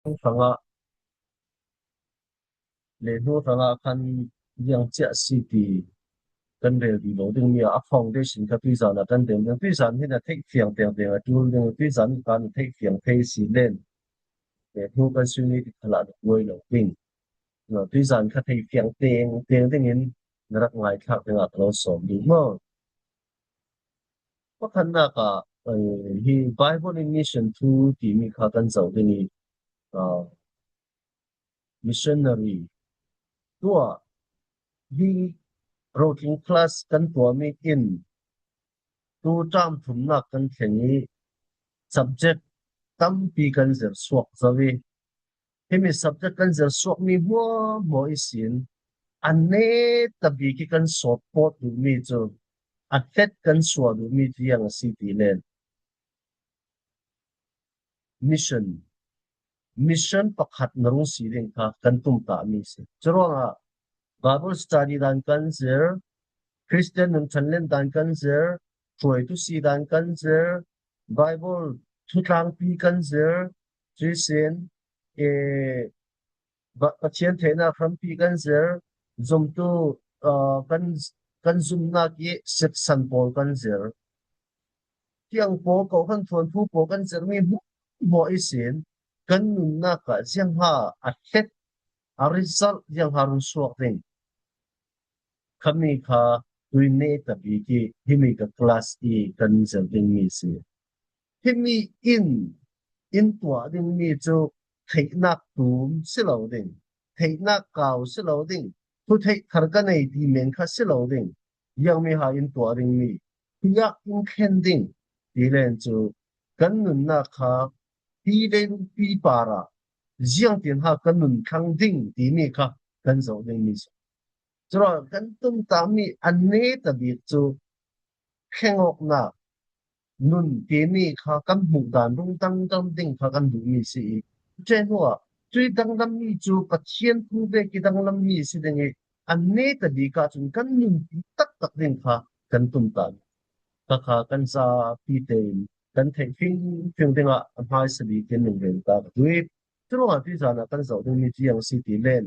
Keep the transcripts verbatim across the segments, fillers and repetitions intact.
hrangah, lehnu hrangah khan ziang ciah si ti kan rel dih lo ding mi ah, a foundation kha tuizan ah kan rel ding. Tuizan hi na theih fiang teng teng a tul ding, tuizan khan theih fiang thei si len, lehnu kan sui ni ti khalah na buai lo ding. Tuizan kha thei fiang teng teng dingin na rak ngaithlak dingah ka lo sawm ding maw? Pakhatnak ah, eh, hi Bible in mission thu timi kha kan zoh ding i, ah, missionary. Tua hi rotling class kan tuahmi in tu term thumnak kan thleng i subject tampi kan zir suak zo i, himi subject kan zir suakmi hmuahhmuah ihsin a netabik i kan sawt pawt duhmi cu, a hlet kan suah duhmi cu ziang a si ti len, mission, mission pakhat na rung si ding kha kan tumtahmi si. Curuangah Bible study dan kan zir, Christian nun ṭhanlen dan kan zir, hruaitu si dan kan zir, Bible thutlangpi kan zir, cuihsin, eh, Ba-, Pathian theihnak hrampi kan zir, zumtu, aa, kan, kan zumnak i siksan pawl kan zir. Tiang pawl, kawhhran thuanthu pawl kan zirmi hmuahhmuah ihsin kan nunnak ah ziangha a hlet, a result ziangha rung suak ding, khami kha tui netabik i himi ka class i kan zir dingmi si. Himi in, in tuah dingmi cu theihnak tum si lo ding, theihnak kau si lo ding, thutheih thar ka nei ti men kha si lo ding, ziangmi ha in tuah dingmi, thuyak in thlen ding ti len cu kan nunnak kha hi leilungpi parah ziangtin ha kan nun thlang ding timi kha kan zoh dingmi si. Curuangah kan tumtahmi a netabik cu thlengawknak, nun timi kha kan hmuh dan rung dangdang ding kha kan duhmi si i, cucu hnuah cui danglammi cu Pathian thu vek i danglammi si ding i, a netabik ahcun kan nunpi taktak ding kha kan tumtahmi kha kha kan zapi tein kan theih fingfing dingah a hmaisa bik in nung rel ta ka duh i, curuangah tuizan ah kan zoh dingmi cu ziang si ti len,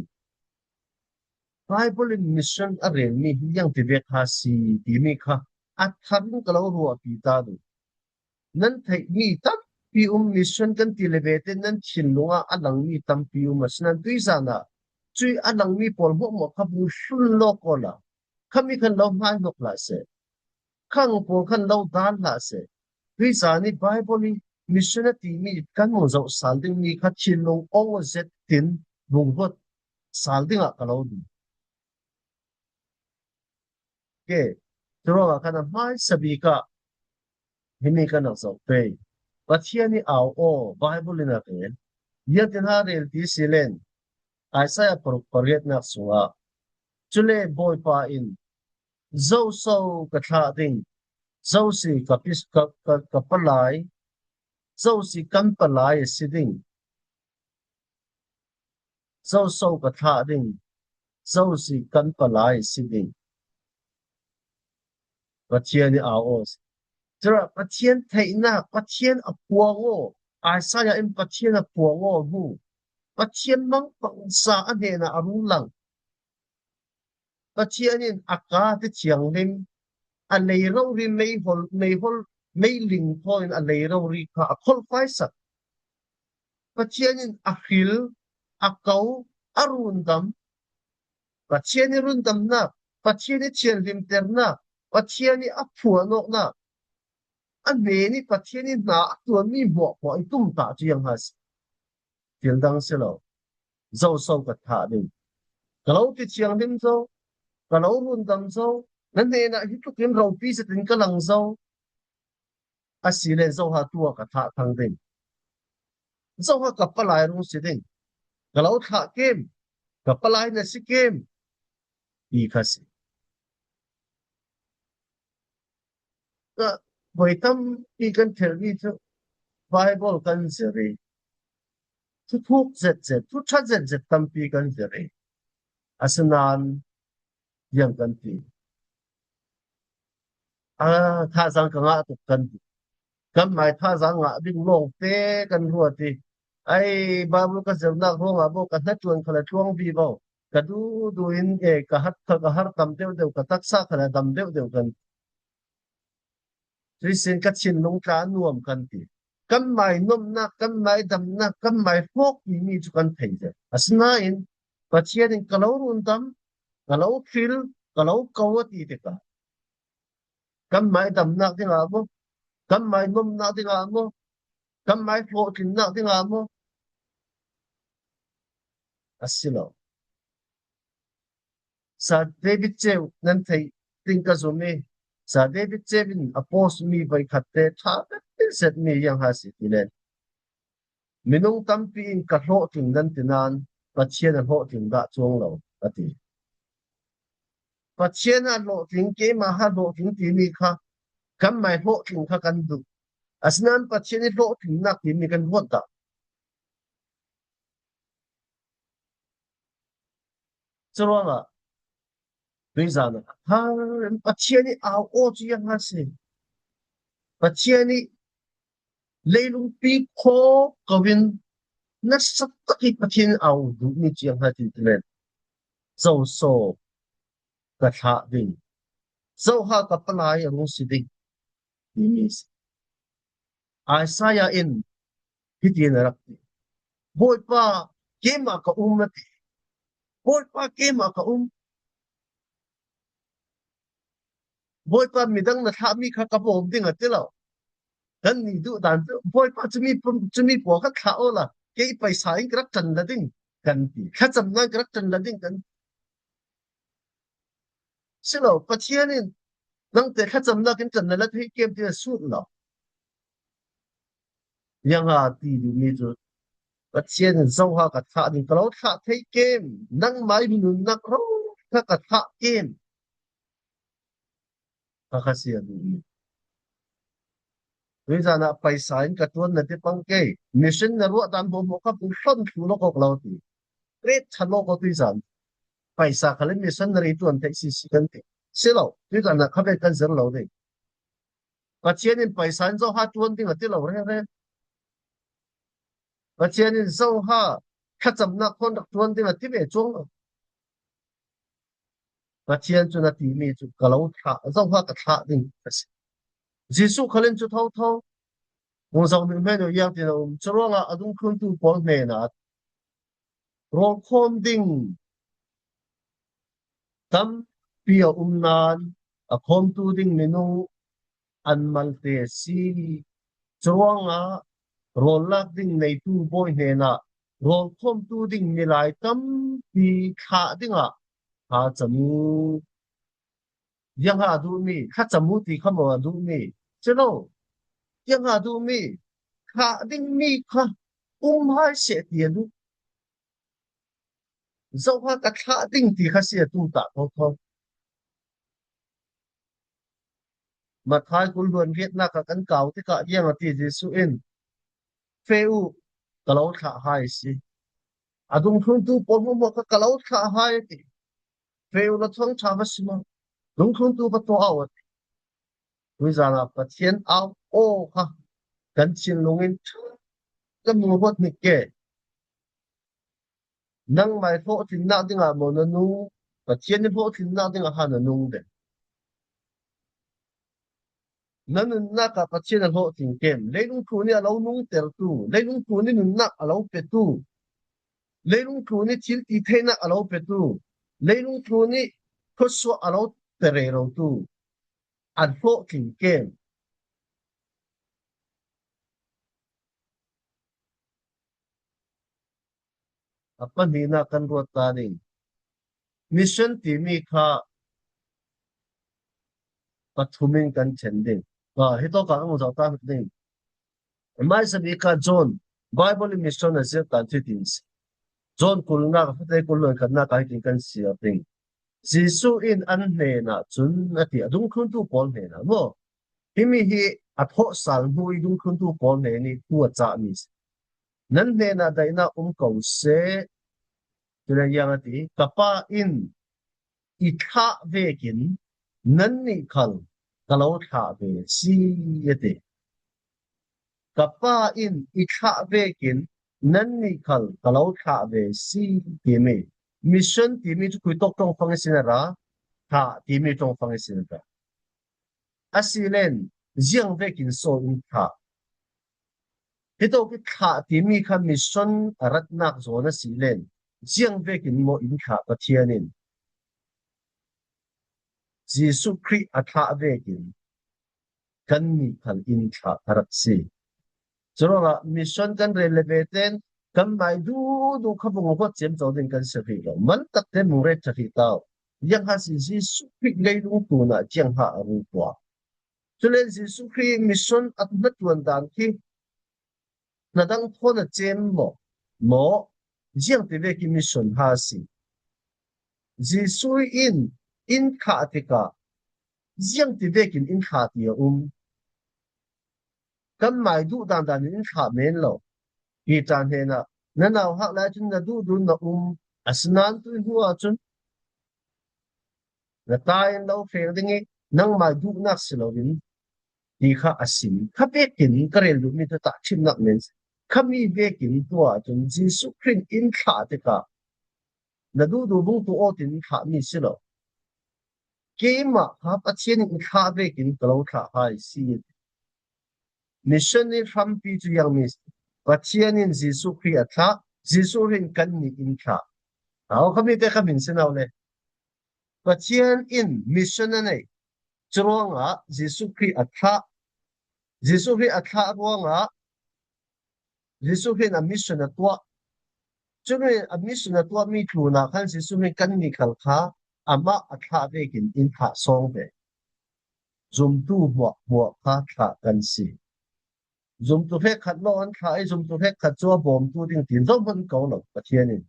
Bible in mission a relmi hi ziang ti vek kha si timi kha a thar in ka lo ruahpi ta duh. Nan theihmi tampi um, mission kan ti le vete nan thinlung ah a langmi tampi um, asinain tuizan ah cui a langmi pawl hmuahhmuah kha bu hlun lawk awla, khami khan lo hmai hnok hlah seh. Khang pawl khan lo dan hlah seh. Tuizan i Bible i mission a timi kan hmuh zoh sal dingmi kha thinlung aw zet tin vung huat sal dingah ka lo duh. Ke, curuangah khan a hmaisa bik ah himi kan rak zoh pei. Pathian i au aw, Bible in a rel. Ziangtin ha rel ti si len, Isaiah paruk pariatnak sungah, cule Bawipa in, zo so ka thlah ding, zo si ka pi-, ka, ka, ka palai, zo si kan palai a si ding, zo so ka thlah ding, zo si kan palai a si ding. Pathian i au aw si. Curuangah Pathian theihnak, Pathian a puang aw, Isaiah in Pathian a puang aw hmu. Pathian mangpangsa a hnenah a rung lang. Pathian in a ka ti thianghlim, a lei rori meihol, meihol, meiling thaw in a lei rori kha a kholhfaisak. Pathian in a hril, a ko, a rundam. Pathian i rundamnak, Pathian i thianhlimternak, Pathian i a phuanawknak, a hnen i Pathian i hna a tuanmi hmuahhmuah i tumtah cu ziang ha si. Thil dang si lo. Zo so ka thah ding. Ka lo ti thianghlim zo. Ka lo rundam zo. Na hnenah hi tlukin ropi zetin ka lang zo. A si le zo ha tuah ka thah thang ding. Zo ha ka palai rung si ding. Ka lo thlah kem. Ka palai na si kem. Ti kha si. Ka voi tampi kan thelmi cu Bible kan zir i, thuthuk zetzet, thuṭha zetzet tampi kan zir i, asinain ziang kan ti. A, thazaang ka ngah tuk kan ti. Kan mai thazaang ngah ding lawngte kan ruat i, Ai, Bible ka zelhnak ruangah bo, ka hnaṭuan kha le tluang vivo. Ka duhduh in, eh, ka hat kha, ka har tam deuhdeuh, ka taksa kha le dam deuhdeuh kan. Tuisin ka thinlung tla nuam kan ti. Kanmai nomnak, kanmai damnak, kanmai hlawk timi cu kan thei ve. Asinain Pathian in ka lo rundam, ka lo hril, ka lo ko a ti tikah, kanmai damnak dingah maw, kanmai nomnak dingah maw, kanmai hlawhtlinnak dingah maw, a si lo. Sir David Ceu nan theih ding ka zum i, Sir David Ceu in a post mi voikhat te ṭha kan zetmi ziang ha si ti len, minung tampi in ka hlawhtling nan ti nain Pathian a hlawhtling dah cuang lo, a ti. Pathian a hlawhtling, keimah ha hlawhtling timi kha kanmai hlawhtling kha kan duh. Asinain Pathian i hlawhtlinnak timi kan ruat dah. Curuangah tuizan ah, ha, Pathian i au aw cu ziang ha si. Pathian i leilungpi khaw ko in nasa tak i Pathian i au duhmi cu ziang ha ti ti len, zoso ka thlah ding, zoha ka palai a rung si ding timi si. Isaiah in hitin a rak ti. Bawipa, keimah ka um, a ti. Bawipa, keimah ka um. Bawipa, midang na thlahmi kha ka bawm ding a ti lo. Kan nih duh dan cu, Bawipa, cumi, cumi pawl kha thlah awla, kei paisa in ka rak ṭan la ding kan ti. Thlacamnak in ka rak ṭan la ding kan ti. Si lo, Pathian in nangte thlacamnak in ṭan na la thei kem ti a sut lo. Ziang ha ti duhmi cu, Pathian in zoha ka thlah ding, ka lo thlah thei kem, nangmah i nunnak ro kha ka thlah kem. Kha kha si a duhmi. Tuizan ah paisa in ka ṭuan na ti pang kei. Mission na ruah dan hmuahhmuah kha pung hlon thlu lo kawk lo ti. Ret ṭha lo ko tuizan. Paisa khal in missionary ṭuan theih sisi kan ti. Si lo, tuizan ah kha ve kan zir lo ding. Pathian in paisa in zoha ṭuan ding a ti lo rere. Pathian in zoha thlacamnak khawn rak ṭuan ding a ti ve cuang lo. Pathian cun a timi cu ka lo thlah, zoha ka thlah ding a si. Jesuh khal in cu thotho. Kung zoh nih hmanh uh ziangtin a um. Curuangah a dungthluntu pawl hnenah rawl khawm ding tampi a um nain a khawmtu ding minung an malte a si. Curuangah rawl lak ding neitu bawi hnenah rawl khawmtu ding milai tampi thlah dingah thlacam u. Ziang ha a duhmi, thlacam u ti kha maw a duhmi? Si lo. Ziang ha a duhmi, thlah dingmi kha um hai seh ti a duh. Zoha ka thlah ding ti kha si a tum ta thotho. Matthai kul hluan riatnak ah kan kau tikah ziang a ti Jesuh in, feh u, ka lo thlah hai a si. A dungthluntu pawl hmuahhmuah kha ka lo thlah hai a ti. Feh u, na thawngṭha va sim u. Dungthluntu va tuah u a ti. Tuizan ah Pathian au aw kha kan thinlung in ṭha kan hmu huat hnik ke. Nangmah i hlawhtlinnak dingah maw na nung? Pathian i hlawhtlinnak dingah ha na nung deng. Na nunnak ah Pathian a hlawhtling kem. Leilungthlun i a lo nungtertu, leilungthlun i nunnak a lo petu, leilungthlun i thil ti theinak a lo petu, leilungthlun i khuasuah a lo pe rero tu, a hlawhtling kem. A pahnihnak kan ruat ta ding. Mission timi kha pathum in kan ṭhen ding. Ah, hitawk ah kan zoh ta ding. Hmaisabik ah John, Bible in mission a ziak tan cutin si. John kulnak, a fate kul hluan khatnak ah hitin kan siar ding. Jesuh in an hnenah cun a ti, a dungthluntu pawl hnenah maw? Himi hi a thawhsal hnu i dungthluntu pawl hnen i thu a cahmi si. Nan hnenah daihnak um ko seh. Cun a ziang a ti, ka Pa in i thlah vekin nannih khal ka lo thlah ve a si, a ti. Ka Pa in i thlah vekin nannih khal ka lo thlah ve si timi. Mission timi cu khuitawk ṭongfang ihsin a ra, thlah timi ṭongfang ihsin a ra. Asilen ziang vekin so in thlah? Hitawk i thlah timi kha mission a ratnak zawn asilen ziang vekin maw in thlah Pathian in? Jesuh Khrih a thlah vekin kannih khal in thlah a rak si. Curuangah mission kan rel le ve ten kan mai duhduh kha vung huat ciamco ding kan si rih lo. Mantak ten vung ret ṭha rih ta uh. Ziang ha si Jesuh Khrih leilung tlunah ziang ha a rung tuah. Culen Jesuh Khrih mission a hnaṭuan dan khi hna dang thawn a cem maw? Maw, ziangti vekin mission ha si? Jesuh in in thlah tikah ziangti vekin in thlah ti a um? Kan mai duh dandan in in thlah men lo. Peter hnenah na nauhak lai cun na duhduh na um, asinain tuihnu ahcun na ta in lo hreng ding i nangmai duhnak si loin ti kha a sim. Kha vekin ka rel duhmi cu tahṭhimnak men si. Khami vekin tuah ahcun Jesuh Khrih in thlah tikah na duhduh vung tuah aw tin thlahmi si lo. Keimah kha Pathian in thlah vekin ka lo thlah hai si. Mission i hrampi cu ziangmi si. Pathian in Jesuh Khrih a thlah, Jesuh Khrih in kannih in thlah. Au, khami te kha min si lo le. Pathian in mission a nei. Curuangah Jesuh Khrih a thlah. Jesuh Khrih a thlah ruangah Jesuh Khrih in a mission a tuah. Cumi a mission a tuahmi tlunah khan Jesuh Khrih kannih khal kha amah a thlah vekin in thlah sawng ve. Zumtu hmuahhmuah kha thlah kan si. Zumtu hrekkhat lawng an thlah i zumtu hrekkhat cu a bawmtu ding tiin zohhmanh ko lo Pathian in.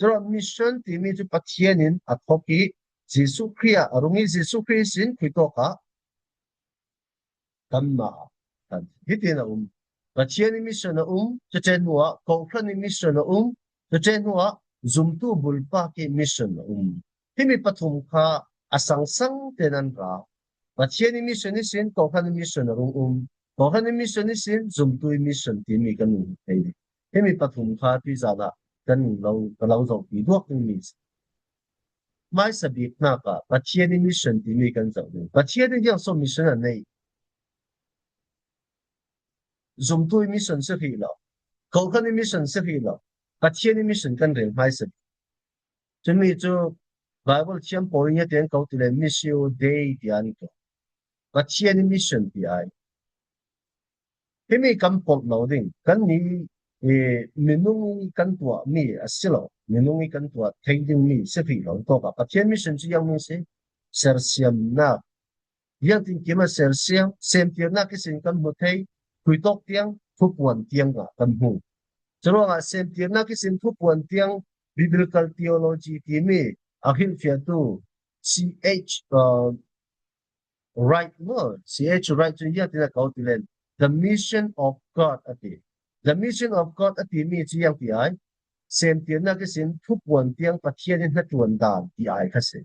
Curuangah mission timi cu Pathian in a thawk i Jesuh Khrih ah a rung i Jesuh Khrih sin khuitawk ah kanmah ah kan hitin a um. Pathian i mission a um, cucen hnuah Kohhran i mission a um, cucen hnuah zumtu bulpak i mission a um. Himi pathum kha a sangsang tein an ra. Pathian i mission ihsin Kohhran i mission a rung um. Kohhran i mission ihsin zumtu i mission timi kan rung thei ding. Himi pathum kha tuizan ah kan lo, ka lo zohpi duak dingmi si. Hmaisa bik hnak ah Pathian i mission timi kan zoh ding. Pathian in ziang so mission a nei? Zumtu i mission si hrih lo, Kohhran i mission si hrih lo, Pathian i mission kan rel hmaisa bik. Cumi cu Bible thiam pawl in tiang ko ti le Missio Dei tiah an ko. Pathian i mission ti ai. Himi kan polh lo ding. Kannih, eh, minung i kan tuahmi a si lo. Minung i kan tuah thei dingmi si hrih lo. Tawkah Pathian mission cu ziangmi si? Sersiamnak. Ziangtinkim a sersiam, semtirnak ihsin kan hmu thei, khuitawk tiang, thupuan tiang ah kan hmu. Curuangah semtirnak ihsin thupuan tiang biblical theology timi a hrilhfiahtu C H, uh, Wright maw, C H Wright cun ziangtin a ko ti len, The Mission of God a ti. The Mission of God a timi cu ziangti ai, semtirnak ihsin thupuan tiang Pathian in hnaṭuan dan ti ai kha si.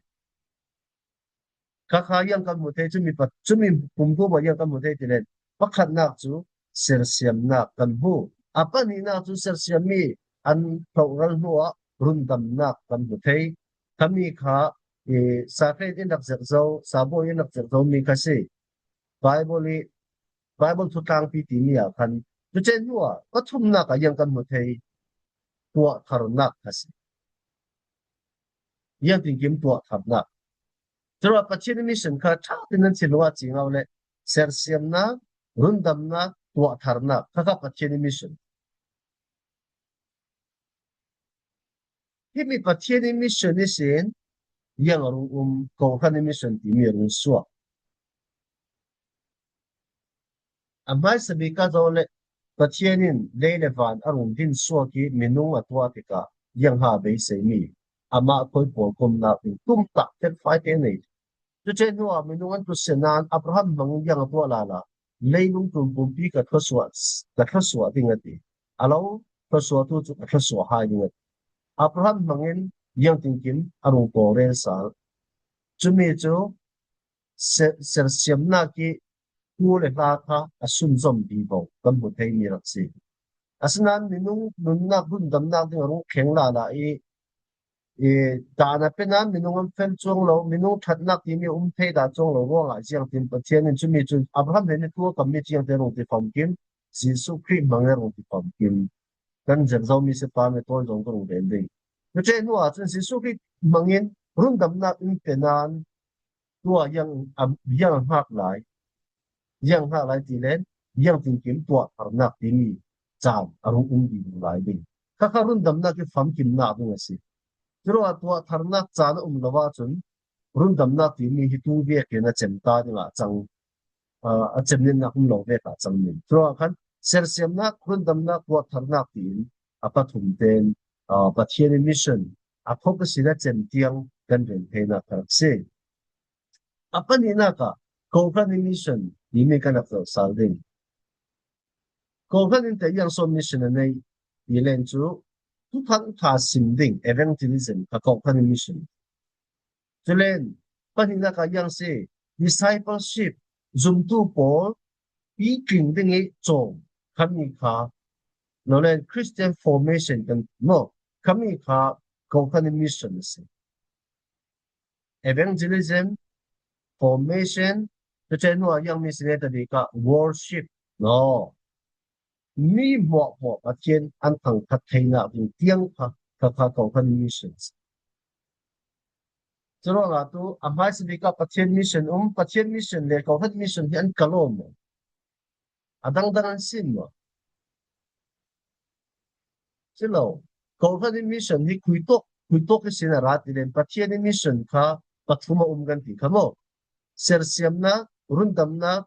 Kha kha ziang kan hmu thei, cumi pa-, cumi pumpu maw ziang kan hmu thei ti len, pakhatnak cu sersiamnak kan hmu. A pahnihnak cu sersiammi an hloral hnuah rundamnak kan hmu thei. Khami kha, eh, Sakre in rak zirh zo, Sabawi in rak zirh zomi kha si. Bible i, Bible thutlangpi timi ah khan, cucen hnuah pathumnak ah ziang kan hmu thei? Tuahtharnak kha si. Ziangtinkim tuahtharnak? Curuangah Pathian i mission kha ṭha tein nan thinlung ah cing au le, sersiamnak, rundamnak, tuahtharnak, kha kha Pathian i mission. Himi Pathian i mission ihsin ziang a rung um? Kohhran i mission timi a rung suak. A hmaisa bik ah zoh le, Pathian in lei le van a rung din suak i minung a tuah tikah ziang ha beiseimi, amah khuipawl komnak ding tumtak tekfai te nei. Cucen hnuah minung an tusia nain Abraham hmangin ziang a tuah lala, leilung tlun pumpi ka thluasuah, ka thluasuah ding a ti. A lo thluasuahtu cu ka thluasuah hai ding a ti. Abraham hmangin ziangtinkim a rung kawlrel sal. Cumi cu ser-, sersiamnak i pu le hla kha a sunzom vivo kan hmu theimi rak si. Asinain minung nunnak, rundamnak ding a rung kheng lala i, i, dahna pena minung an fel cuang lo, minung ṭhatnak timi a um thei dah cuang lo ruangah ziangtin Pathian in cumi cu Abraham he ni tu a kammi ciangte rung ti famkim, Jesuh Khrih hmang he rung ti famkim. Kan zirzo mi si pa mi tawi zong ka rung ven ding. Cuti hnuah cun Jesuh Khrih hmangin rundamnak in pe nain tua ziang a, ziang a hngak lai, ziang a hngak lai ti len, ziang tinkim tuah harnak timi caan a rung um ding lai ding. Khakha rundamnak i famkimnak ding a si. Curuangah tuah harnak caan a um lo ahcun rundamnak timi hi tu vekin a cem ta dingah cang, aa, a cem ninnak um lo vek ah cang ning. Curuangah khan sersiamnak, rundamnak, tuah harnak tiin a pathum tein, aa, Pathian i mission a thawk ihsin a cem tiang kan rel theinak kha a si. A pahnihnak ah Kohhran i mission timi kan rak zoh sal ding. Kohhran in tei ziang so mission a nei ti len cu thuthang ṭha sim ding, evangelism, kha Kohhran i mission. Culen pahnihnak ah ziang si, discipleship, zumtu pawl pitling ding i cawm khami kha, lo len Christian formation kan maw, khami kha Kohhran i mission a si. Evangelism, formation, cuti hnuah ziang mi si ne ta bik ah worship, no. Mi hmuahhmuah Pathian an thangṭhat theinak ding tiang kha, kha, kha Kohhran mission si. Curuangah tu a hmaisa bik ah Pathian mission um, Pathian mission le Kohhran mission hi an kal awm maw? A dangdang an si maw? Si lo. Kohhran i mission hi khuitawk, khuitawk ihsin a ra ti len Pathian i mission kha pathum a um kan ti kha maw? Sersiamnak, rundamnak,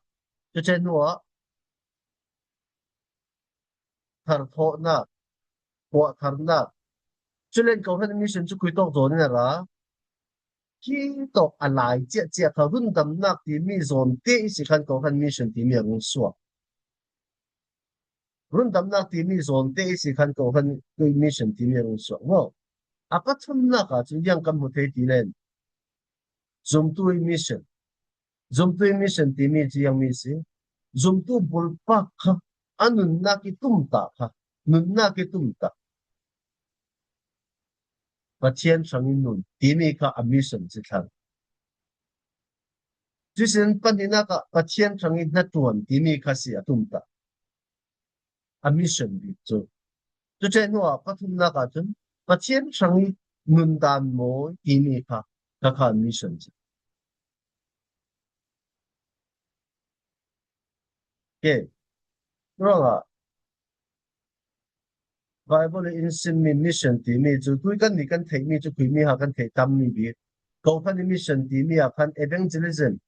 cuti hnuah tharthawhnak, tuah harnak. Culen Kohhran i mission cu khuitawk zawn in a ra. Khi tawk a lai ciahciah kha rundamnak timi zawn te ihsi khan Kohhran mission timi a rung suak. Rundamnak timi zawn te ihsi khan Kohhran mission timi a rung suak maw? A pathumnak ah cun ziang kan hmu thei ti len? Zumtu i mission. Zumtu i mission timi cu ziang mi si? Zumtu bulpak kha a nunnak i tumtah kha, nunnak i tumtah. Pathian hrang i nun timi kha a mission si thlang. Cuihsin pahnihnak ah Pathian hrang i hnaṭuan timi kha si a tumtah. A mission bik cu. Cuti hnuah pathumnak ah cun Pathian hrang i nundan mawi timi kha, kha kha mission si. Ke. Ruangah Bible in simmi mission timi cu, tui kannih kan theihmi cu, khuimi ha kan theih tammi bik. Kohhran i mission timi ah khan evangelism,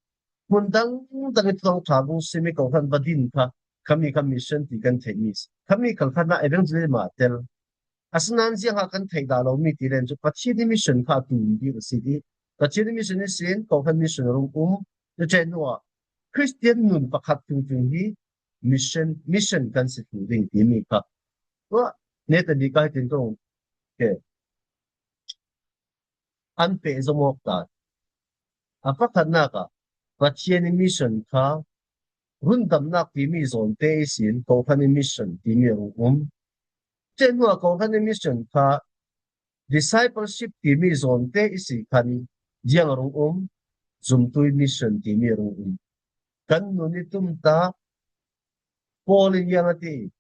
hmun dangdang i thuthang ṭha vung simi Kohhran va din kha, khami kha mission ti kan theihmi si. Khami khal kha na evangelism ah tel. Asinain ziangha kan theih dah lomi ti len cu Pathian i mission kha a tum bik a si ti. Pathian i mission ihsin Kohhran mission a rung um. Cuti hnuah Christian nun pakhat fingfing hi mission, mission kan si thlu ding timi kha. Tuah, neta bik ah hitin ka rung, ke, an peh zom awk ta. A pakhatnak ah Pathian i mission kha rundamnak timi zawn te ihsin Kohhran i mission timi a rung um. Cuti hnuah Kohhran i mission kha discipleship timi zawn te ihsi khan ziang a rung um, zumtu i mission timi a rung um. Kan nun i tumtah, Paul in ziang a ti.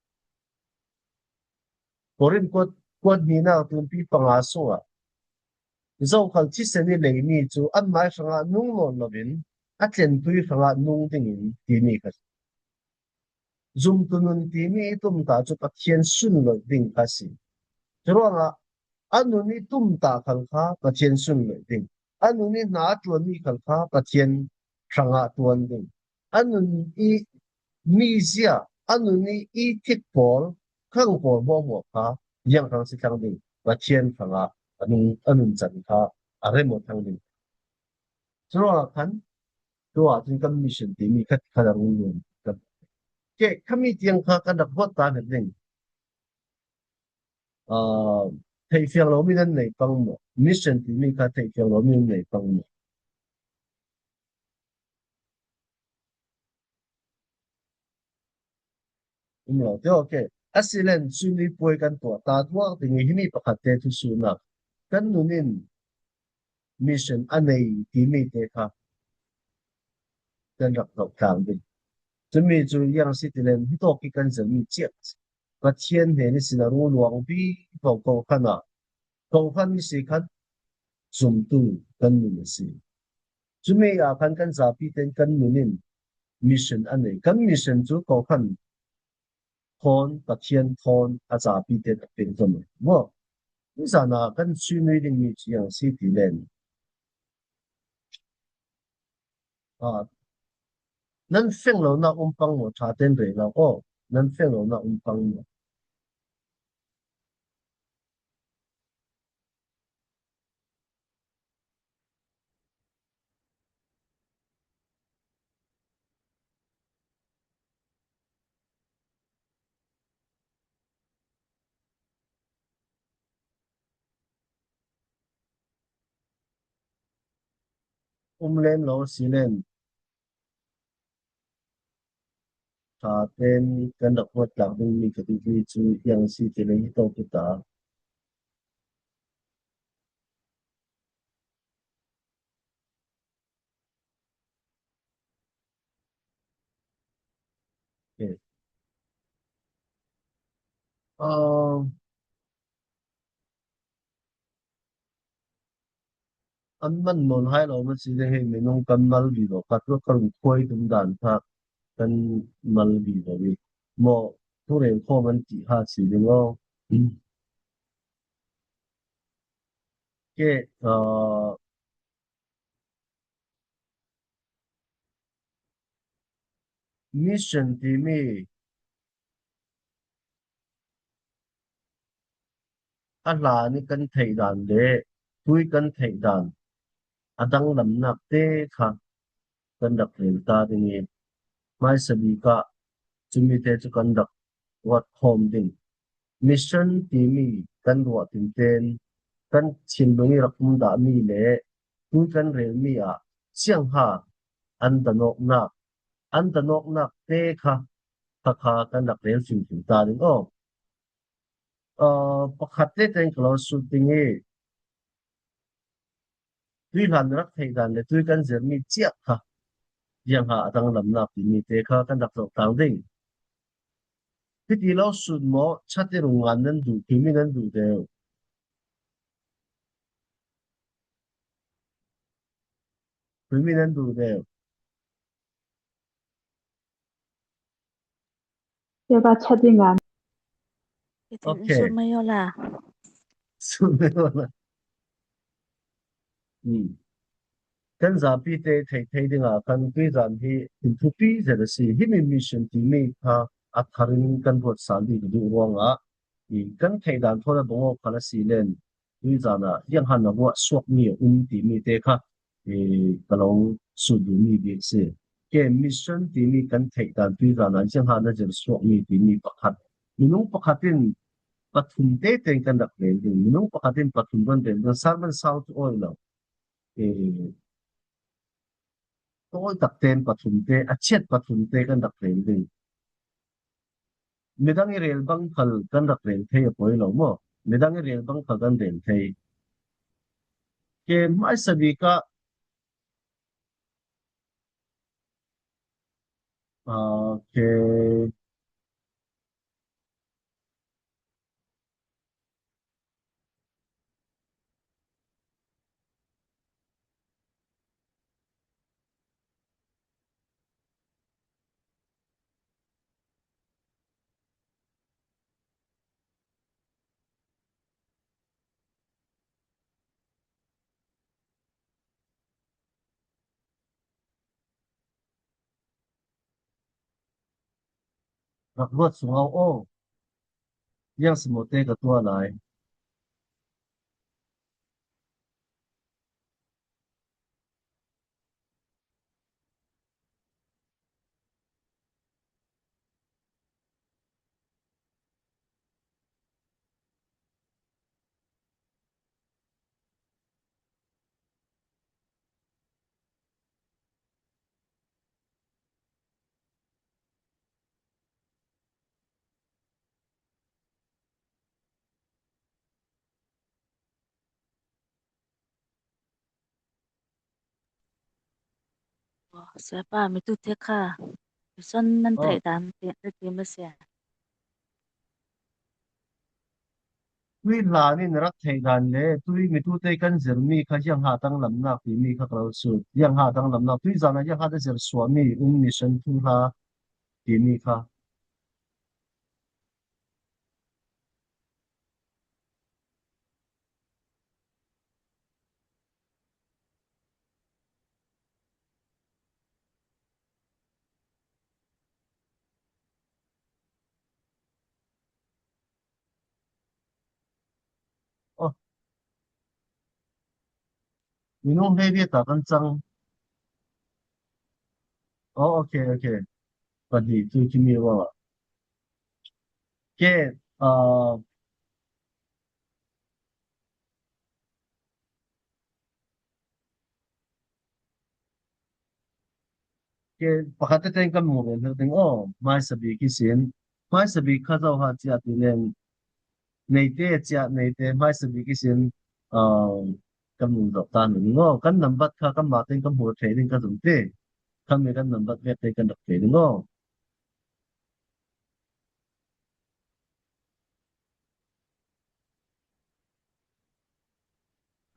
Korin kuat, kuat hnihnak tumpi panga sungah zokhal thisen i leimi cu anmai hrangah nung nawn loin a tlentui hrangah nung dingin timi kha si. Zumtu nun timi i tumtah cu Pathian sunloih ding kha si. Curuangah a nun i tumtah khal kha Pathian sunloih ding. A nun i hna a ṭuanmi khal kha Pathian hrangah ṭuan ding. A nun i mizia, a nun i, i thik pawl, khang pawl hmuahhmuah kha ziang hrang si thlang ding, Pathian hrangah a nun, a nun can kha a rem aw thlang ding. Curuangah khan, tuah cun kan mission timi khat khat a rung lum. Ke, khami tiang kha kan rak huat ta hmanh ding. Aa, theihfiang lomi nan nei pang maw? Mission timi kha theihfiang lomi nan nei pang maw? Um lo te, okay. A si len, cumi puai kan tuah ta duak ding i, himi pakhatte thusuhna kan nun in mission a nei timi te kha kan rak zoh tlang ding. Cumi cu ziang si ti len, hitawk hi kan zirmi ciah Pathian hnen ihsin a rung luang vivo kohran ah, kohran ihsi khan zumtu kan nun a si. Cumi ah khan kan zapi ten kan nun in mission a nei. Kan mission cu kohran thawn, Pathian thawn a zapi ten a pin kan maw? Nizan ah kan sui nui dingmi cu ziang si ti len, ah, nan feng lo na um pang maw, ṭha ten rei lo aw, nan feng lo na um pang maw? Um lem lo si len, ṭha ten kan rak ruat tlak dingmi ka duhmi cu ziang si ti le hi tawk hi ta. Okay. Ah, an man nawn hai lo ma si le, hei minung kan mal vivo, ka tu ka rung khuai tum dan kha kan mal vivo i maw, thu reng khawm an ti ha si ding aw. Ke, ah, mission timi a hlan i kan theih dan le tui kan theih dan a danglamnak te kha kan rak rel ta ding i, hmaisa bik ah cumi te cu kan rak ruat khawm ding. Mission timi kan ruah tinten kan thinlung i rak um dahmi le tui kan relmi ah siangha an danawknak, an danawknak te kha, kha kha kan rak rel fingfing ta ding aw. Aa, pakhat te tein ka lo sut ding i, tui hlan rak theih dan le tui kan zirmi ciah kha ziangha a danglamnak timi te kha kan rak zoh tlang ding. Hiti lo sut maw, chat i rung ngan nan duh, khuimi nan duh deuh? Khuimi nan duh deuh? Siapa chat i ngan? Okay. Sut mai aw la. Sut mai aw la. Hmm. Kan zapi te theih thei dingah kan tuizan hi in thupi zet a si. Himi mission timi kha a thar in kan ruat sal dih ka duh ruangah i kan theih dan thawn a bang aw khal a si len, tuizan ah ziangha na ruah suakmi a um timi te kha, eh, ka lo sut duhmi bik si. Ke mission timi kan theih dan tuizan ah ziangha na zir suakmi timi pakhat. Minung pakhat in pathum te tein kan rak rel ding. Minung pakhat in pathum kan rel ding. Sermon sau cu awi lo. Eh, tawi tak ten pathum te, a chiat pathum te kan rak rel ding. Midang i rel bang khal kan rak rel thei a poi lo maw? Midang i rel bang khal kan rel thei. Ke hmaisa bik ah, ah, ke Rak ruat sungau aw. Ziang si maw te ka tuah lai. Aw, Siapa, mitute kha mission nan theih dan ti, ti maw sia? Tui hla nih na rak theih dan le tui mitute kan zirmi kha ziangha danglamnak timi kha ka lo sut. Ziangha danglamnak, tui zan ah ziangha na zir suahmi um mission thu hla timi kha. Aw, minung hleiriat ah kan cang. Aw, ok, ok. Pahnih cu khi mi ruang ah. Ke, aa, ke, pakhat tete in kan hmuh ve hmel ding. Aw, hmaisabik ihsin. Hmaisabik kha zoh ha cia ti len. Neite cia, neite hmaisabik ihsin, aa, kan hmuh zoh ta ding aw. Kan nambat kha kanmah tein kan hmuh thei ding ka zumh ti. Khami kan nambat vek tein kan rak thei ding aw.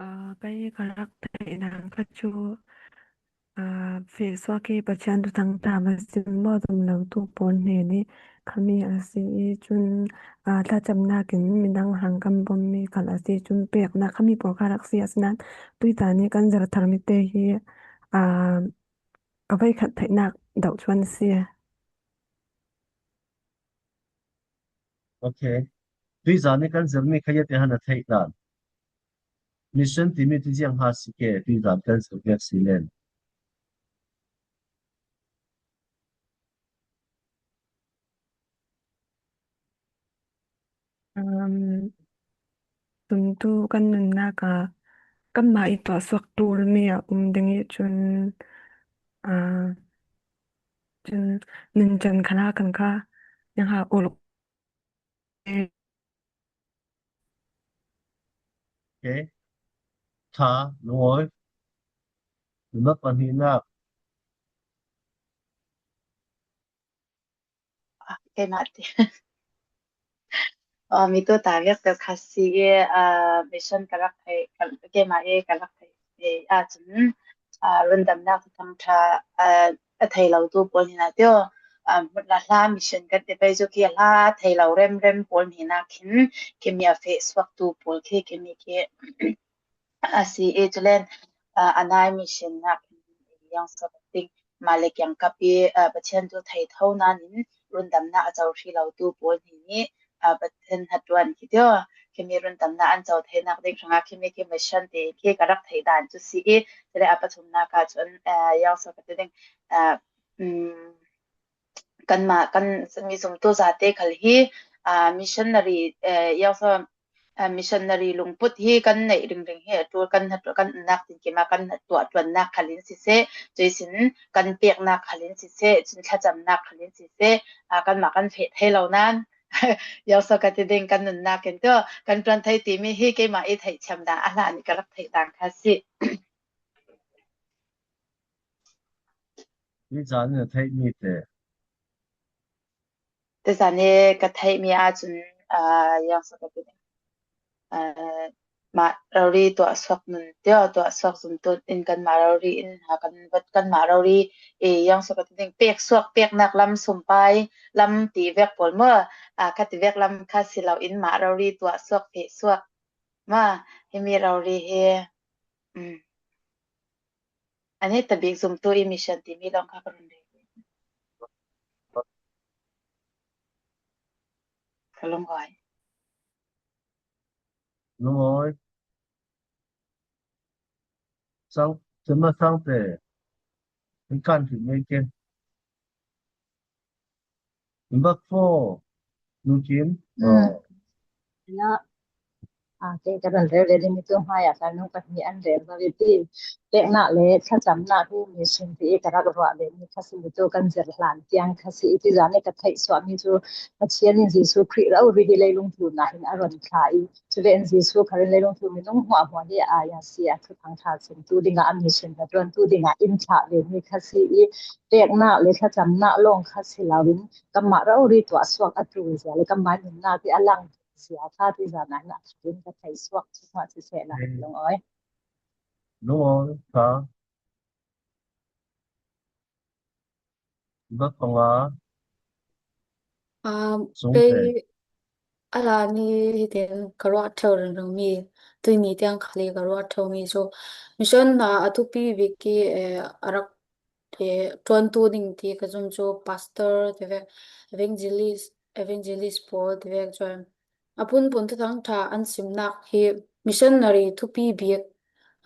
Aa, kei ka rak theih dan kha cu, aa, feh suak hi Pathian thuthang ṭha a si maw, zumlotu pawl hnen i khami a si i cun, aa, thlacamnak in midang hrang kan bommi khal a si cun peknak khami pawl kha rak si a si nain tui zan i kan zir tharmi te hi, aa, ka voikhat theihnak deuh chuan a si. Ok. Tui zan i kan zirmi kha ia te han a theih dan. Mission timi tu ziang ha si ke, tui zan kan zir vek si len. Um, Zumtu kan nunnak ah kanmah i tuahsuak ṭulmi a um ding i cun, aa, cun nuncan khan a kan kha, ziangha uluk. Ok. Ṭha, lungawi. Nunnak pahnihnak. Ah, keimah ti. Ah, mi tu ta vek tel kha si i, ah, mission ka rak thei, ka, keimah i ka rak thei, eh, ah, cun, ah, rundamnak thuthang ṭha, ah, a thei lo tu pawl hna tio, ah, hla, hla mission kan ti pei cu khi hla thei lo remrem pawl hna khin, khi mi a feh suak tu pawl khi, khi mi khi, a si i culen, aa, a nai mission nak yang so ding mah le kiangkap i, aa, Pathian cu thei tho nain rundamnak a co hri lo tu pawl hna nih, aa, Pathian hnaṭuan khi tio, khi mi rundamnak an co theinak ding hrangah khi mi khi mission ti khi ka rak theih dan cu si i, cule a pathumnak ah cun, aa, yang so ka ti ding, aa, um, kanmah kan mi zumtu zate khal hi, aa, missionary, eh, yang so, aa, missionary lungput hi kan neih ringring hi a ṭul kan hna, kan umnak tinkim ah kan hna tuah ṭuannak khal in siseh, cuihsin kan peknak khal in siseh, cun thlacamnak khal in siseh, aa, kanmah kan feh thei lo nain, yang so ka ti ding kan nunnak in tu kan ṭuan thei timi hi keimah i theihthiam dan a hlan i ka rak theih dan kha si. Hi caan in a theihmi te. Tuzan i ka theihmi ahcun, aa, yang so ka ti, aa, mah rori tuahsuak nun tio, tuahsuak zumtu in kanmah rori in, aa, kan vat kanmah rori i yang so ka ti ding peksuak, peknak lam sumpai lam ti vek pawl maw, aa, ka ti vek lam kha si lo in mah rori tuahsuak, fehsuak maw, himi rori hi, um, Ani tabik zumtu i mission timi lawng kha ka run rih. Ka lungawi. Lungawi. Sang, cuma sang te. Kan kan ti mai ke. Number four. Nukin. Mm. Oh. Ya. A, kei ka ral rel le ding i tu hmai a kan nung pahnih an rel va ve ti. Peknak le thlacamnak hi mission ti i ka rak ruah ve mi kha si mi tu kan zir hlan tiang kha si i ti zan i ka theih suah mi cu Pathian in Jesuh Khrih rori hi leilung tlunna hin a ron thla i, cule in Jesuh Khrih in leilung tlun minung hmuahhmuah hi a ya si a thuthang ṭha chim tu dingah a mission hnaṭuan tu dingah in thlah ve mi kha si i, peknak le thlacamnak lawng kha si lo in kanmah rori tuah suak a ṭul zia le kanmah nunnak i a lang zia kha ti zan ah hin a ṭha in ka theih suak cu hmah si seh la, Lungawi. Lungawi, ka va panga. Um, Sung kei te. A la ni hi ten ka ruah ṭheu ringring mi, tui ni tiang khal i ka ruah ṭheu mi cu mission hna a thupi bik i, eh, a rak, eh, ṭuantu ding ti ka zum cu pastor ti vek, evangelist, evangelist pawl ti vek cun a phunphun thuthang ṭha an simnak hi missionary thupi bik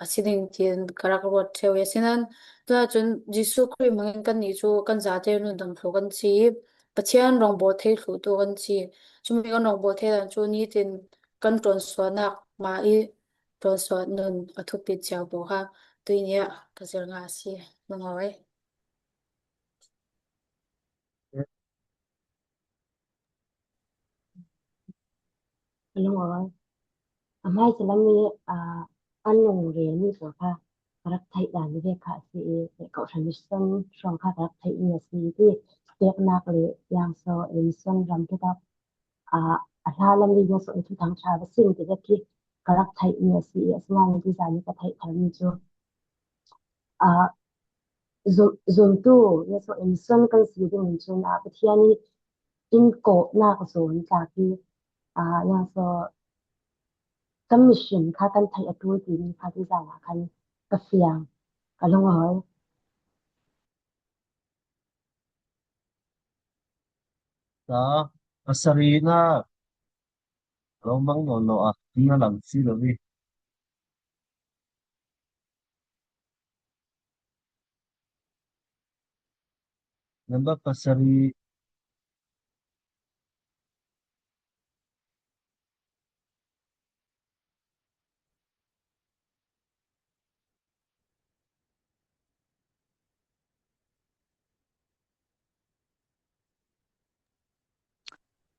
a si ding tiin ka rak ruat ṭheu i a si nan, tuah cun Jesuh Khrih hmangin kannih cu kan zate nun dang thlu kan si i Pathian rawngbawl thei thluhtu kan si. Cumi kan rawngbawl thei dan cu nitin kan ṭuansuahnak mah i ṭuansuah nun a thupi cio pawl kha tui ni ah ka zir ngah a si. Lungawi. Lungawi. A hmaisa lam i, aa, an nung rel mi pawl kha ka rak theih dan i ve kha a si i, kohhran mission hrawng kha ka rak theih mi a si i, peknak le Yangso mission ram kha, aa, a hla lam i Yangso i thuthang ṭha va sim ti vek hi ka rak theih mi a si i, asinain tuzan i ka theih thar mi cu, aa, zum, zumtu, Yangso mission kan si ding in cun, aa, Pathian i in kawhnak zawn tlak i, aa, Yangso kan mission kha kan theih a ṭul timi kha tuzan ah khan ka fiang, ka lungawi. Ta, pasarihnak lawmang nawn lo ah na lang si lo i. Nambar pasarih.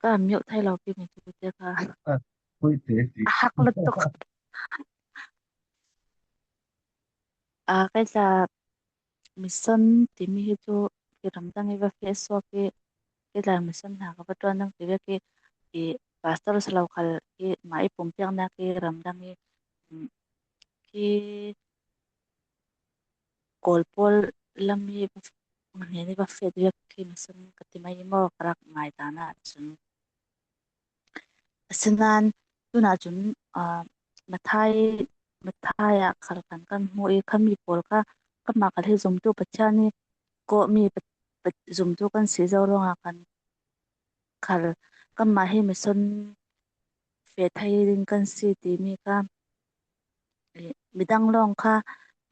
Ka mute thei lo pi mi tu te ka. Ah, pui te ti. Hak lutuk. Ah, kei tla mission timi hi cu i ramdang i va feh suak i, kei tla mission hna ka va ṭuan dang ti vek i, i pastor si lo khal i mah i pumpiaknak i ramdang i, mm, khi Kawl pawl lam i va, hnen i va feh ti vek khi mission ka ti mai i maw ka rak ngai dan ah cun. Asinain tunah cun, aa, Mathai, Mathai ah khal khan kan hmuh i, khami pawl kha kanmah khal hi zumtu Pathian i kawhmi pa-, pa-, zumtu kan si zo ruangah khan khal kanmah hi mission feh thei ding kan si timi kha, eh, midang lawng kha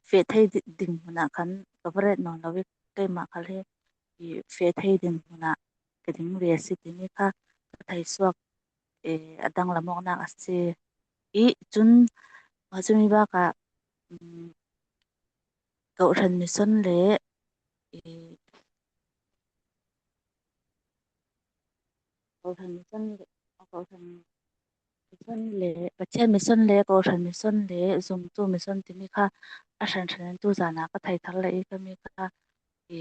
feh thei di-, ding hmun ah khan ka va ret nawn lo i, keimah khal hi, i, feh thei ding hmun ah ka ding ve a si timi kha ka thei suak, eh, a danglam awknak a si. I cun, ah, cumi bakah, um, Kohhran mission le, i, Kohhran mission le, Kohhran mission le, Pathian mission le, Kohhran mission le, zumtu mission timi kha a hranhran in tuzan ah ka thei thar le i, khami kha i,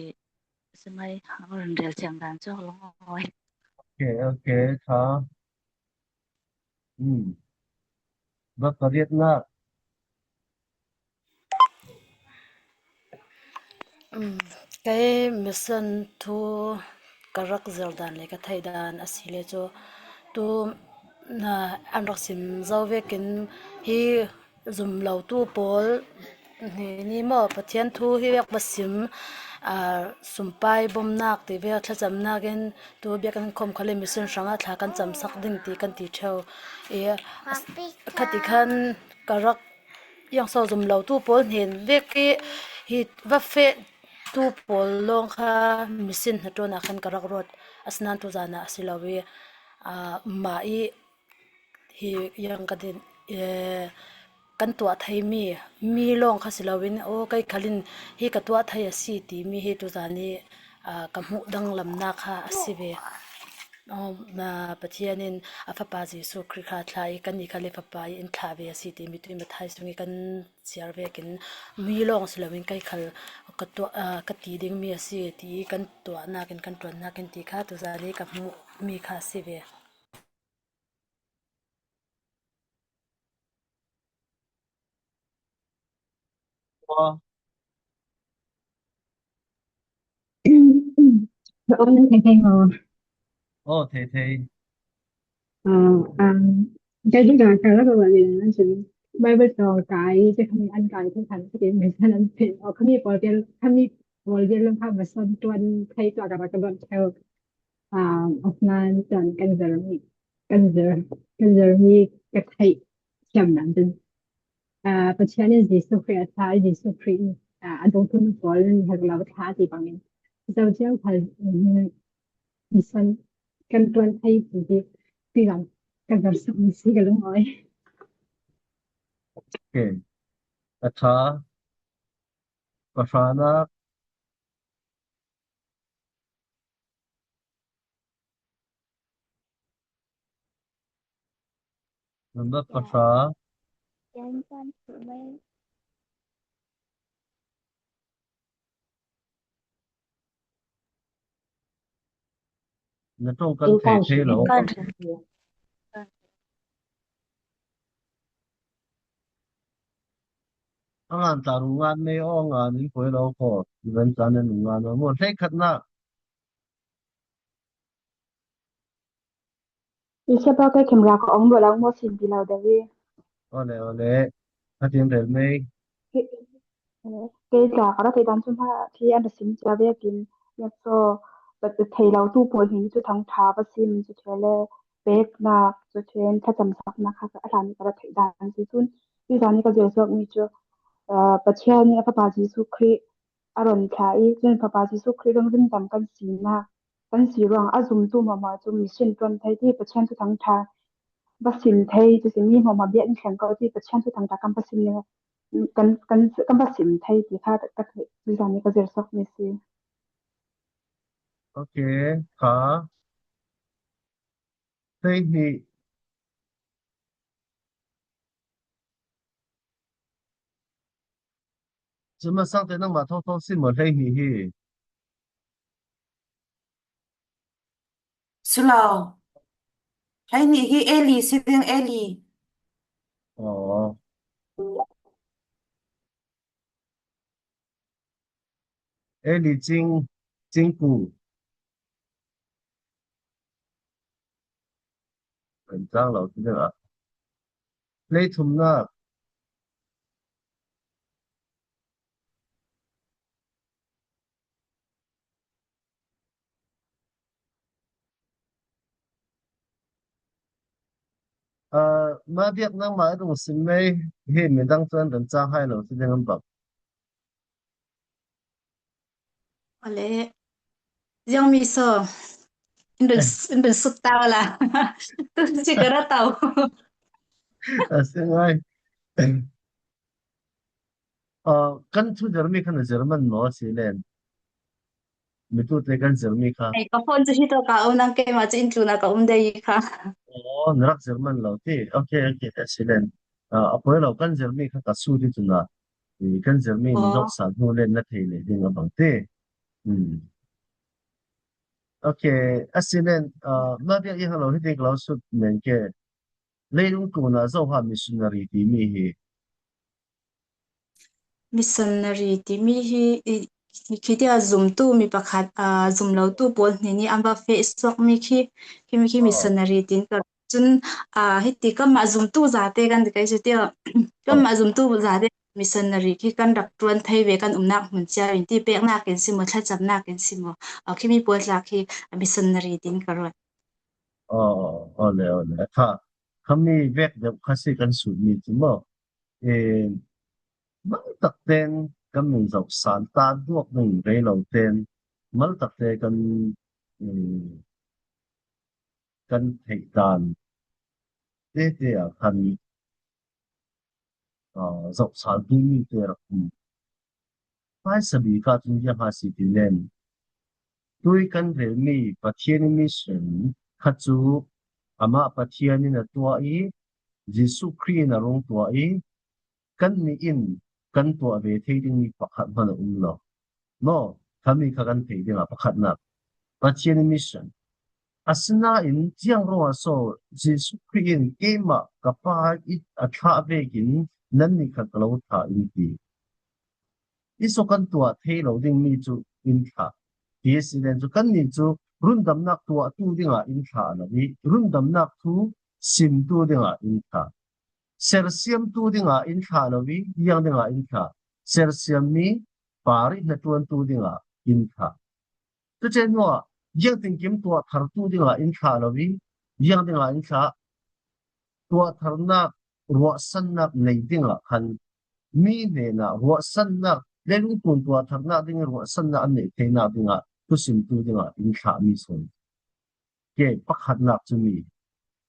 a si mai, a run rel thiang dan cu a lungawi. Ok, ok, kha. Hmm. Va pariatnak. Hmm. Kei mission thu ka rak zir dan le ka theih dan a si le cu tu, na, an rak sim zo vekin hi zumlotu pawl hnen i maw, Pathian thu hi vek va sim, aa, sumpai bomnak ti vek thlacamnak in tu biakinn khawm khal i mission hrangah thla kan camsak ding ti kan ti ṭheu. I, a, kha ti khan ka rak Yangso zumlotu pawl hnen vek i hi va fehtu pawl lawng kha mission hnaṭuan ah khan ka rak ruat. Asinain tuzan ah a si lo i, aa, mah i hi yang ka din, eh, kan tuah thei mi, mi lawng kha si loin, aw, kei khalin hi ka tuah thei a si ti mi hi tuzan hi, ah, ka hmuh danglamna kha a si ve. Aw, ah, Pathian in a Fapa Jesu Khrih kha thla i kan i khal i Fapa i in thla ve a si ti mi tui Mathai sung i kan siar vekin mi lawng si loin kei khal ka tuah, ah, ka ti ding mi a si ti kan tuahnakin kan ṭuannakin ti kha tuzan i ka hmuh mi kha a si ve. Aw. Ka om na thei thei maw? Aw, thei thei. Aw, um, cái gì đó cái đó là gì đó chứ. Bible to cái chứ không ăn cái không thành cái gì mình sẽ làm phiền. Aw, không biết bao giờ, không biết bao giờ lắm không mà xong tuần thầy to cái đó cái đó theo. Um, of nan tuần kan zer mi, kan zer, kan zer mi ka theih thiam nan dun. Ah, Pathian in Jesu Khrih a thla, Jesu Khrih in, ah, a dungthun pawl in hek lo thla ti bangin. Zo chiang phal, mm, mission kan tuan thei ti ti ti lam kan zer sak mi si ka lungawi. Okay. A thla, ka hranak, Number pasal. Na ṭawng kan thei thei lo. A ngan ta ru ngan mei aw ngan in poi lo ko. Ivan ta na nu ngan aw mo. Hleikhatna. Isa pa ka khemra ka ong bo lang mo sin pi lau da wi. Ole, ole. Ka tin rel mei. Ke ta ka ra thei dan chun ha thi an da sim cha ve kin. Ya so, but the thei lau tu poi hin chu thang tha pa sim chu thele. Pek na chu then tha cham sak na kha ka ra ni ka ra thei dan chu chun. Ti dan ni ka je sok ni chu. Ah, Pathian ni a Fapa Jesu Khrih a ron thla i, chun Fapa Jesu Khrih ruang zin tam kan si na, kan si ruang a zumtu mahmah chu mission tuan thei ti Pathian thu thang tha va sim thei chu si mi mahmah biak in thleng ko ti Pathian thu thang tha kan va sim ni, kan, kan, kan va sim thei ti kha ka thei, zan ni ka zir sok ni si. Okay, kha. Hei hi. Cuma sang te nangmah thotho sim maw hei hi hi. Sulau. Hei ni hi Eli si ding Eli. Oh. Eli Cing, Cingku. Kan chang lo ti ding a. Hleithumnak. Ah, ma biak nangmah a dungsim mei hi midang chuan kan chang hai lo ti ding an bang. Ale. Ziang mi so. Indun, indun sut tau la. Tu si kara tau. A si ngai. Ah, kan thu German kan German maw si len. Mi tu te kan German kha. Ai, ka phone chu hi to ka um nang ke ma chu in tu na ka um dei kha. Oh, na rak German lo ti. Okay, okay, a si len. Ah, a poi lo kan German kha ka su ti tu na. I kan Jeremy min zawk sa hnu len na thei leh ding a bang te. Hmm. Okay, a si len, ah, ma biak i hang lo hi ding ka lo sut men ke. Leilung tluna zo ha missionary ti mi hi. Missionary ti mi hi, i, khi tia zumtu mi pakhat, ah, zum lo tu pawl hnih ni an va feh suak mi khi, khi mi khi missionary tin ka Chun, ah, hiti kanmah zumtu zate kan ti kai chu tia. Kanmah zumtu zate missionary khi kan rak ṭuan thei ve kan umnak hmun chiah in ti peknak in si maw, thlachamnak in si maw. Ah, khi mi pawl tlak khi missionary tin ka ruat. Aw, aw, aw le, aw le. Kha, kha mi vek deuh kha si kan sut mi chu maw. Eh, mal tak ten kan min zoh san ta duak ding rei lo ten mal tak te kan, eh, kan theih dan te te a khan zohsal ding mite rak um. Hmaisa bik ah cun ziang ha si ti len, tui kan relmi Pathian mission kha cu amah Pathian in a tuah i, Jesuh Khrih in a rung tuah i, kannih in kan tuah ve thei dingmi pakhat hmanh a um lo. Maw, khami kha kan theih dingah pakhatnak, Pathian mission. Asinain ziang ruangah so Jesuh Khrih in keimah ka Pa i a thlah vekin nannih kha ka lo thlah in ti. I so kan tuah thei lo dingmi cu in thlah. Ti a si len cu kannih cu rundamnak tuahtu dingah in thlah lo i, rundamnak thu simtu dingah in thlah. Sersiamtu dingah in thlah lo i, ziang dingah in thlah? Sersiammi parih hnaṭuantu dingah in thlah. Cucaah hnuah ziangtinkim tuahthartu dingah in thlah lo i, ziang dingah in thlah? Tuahtharnak, ruahsannak nei dingah khan mi hnenah ruahsannak, leilungtlun tuahtharnak ding i ruahsannak an neih theinak dingah thusimtu dingah in thlahmi sawn. Ke pakhatnak cu mi.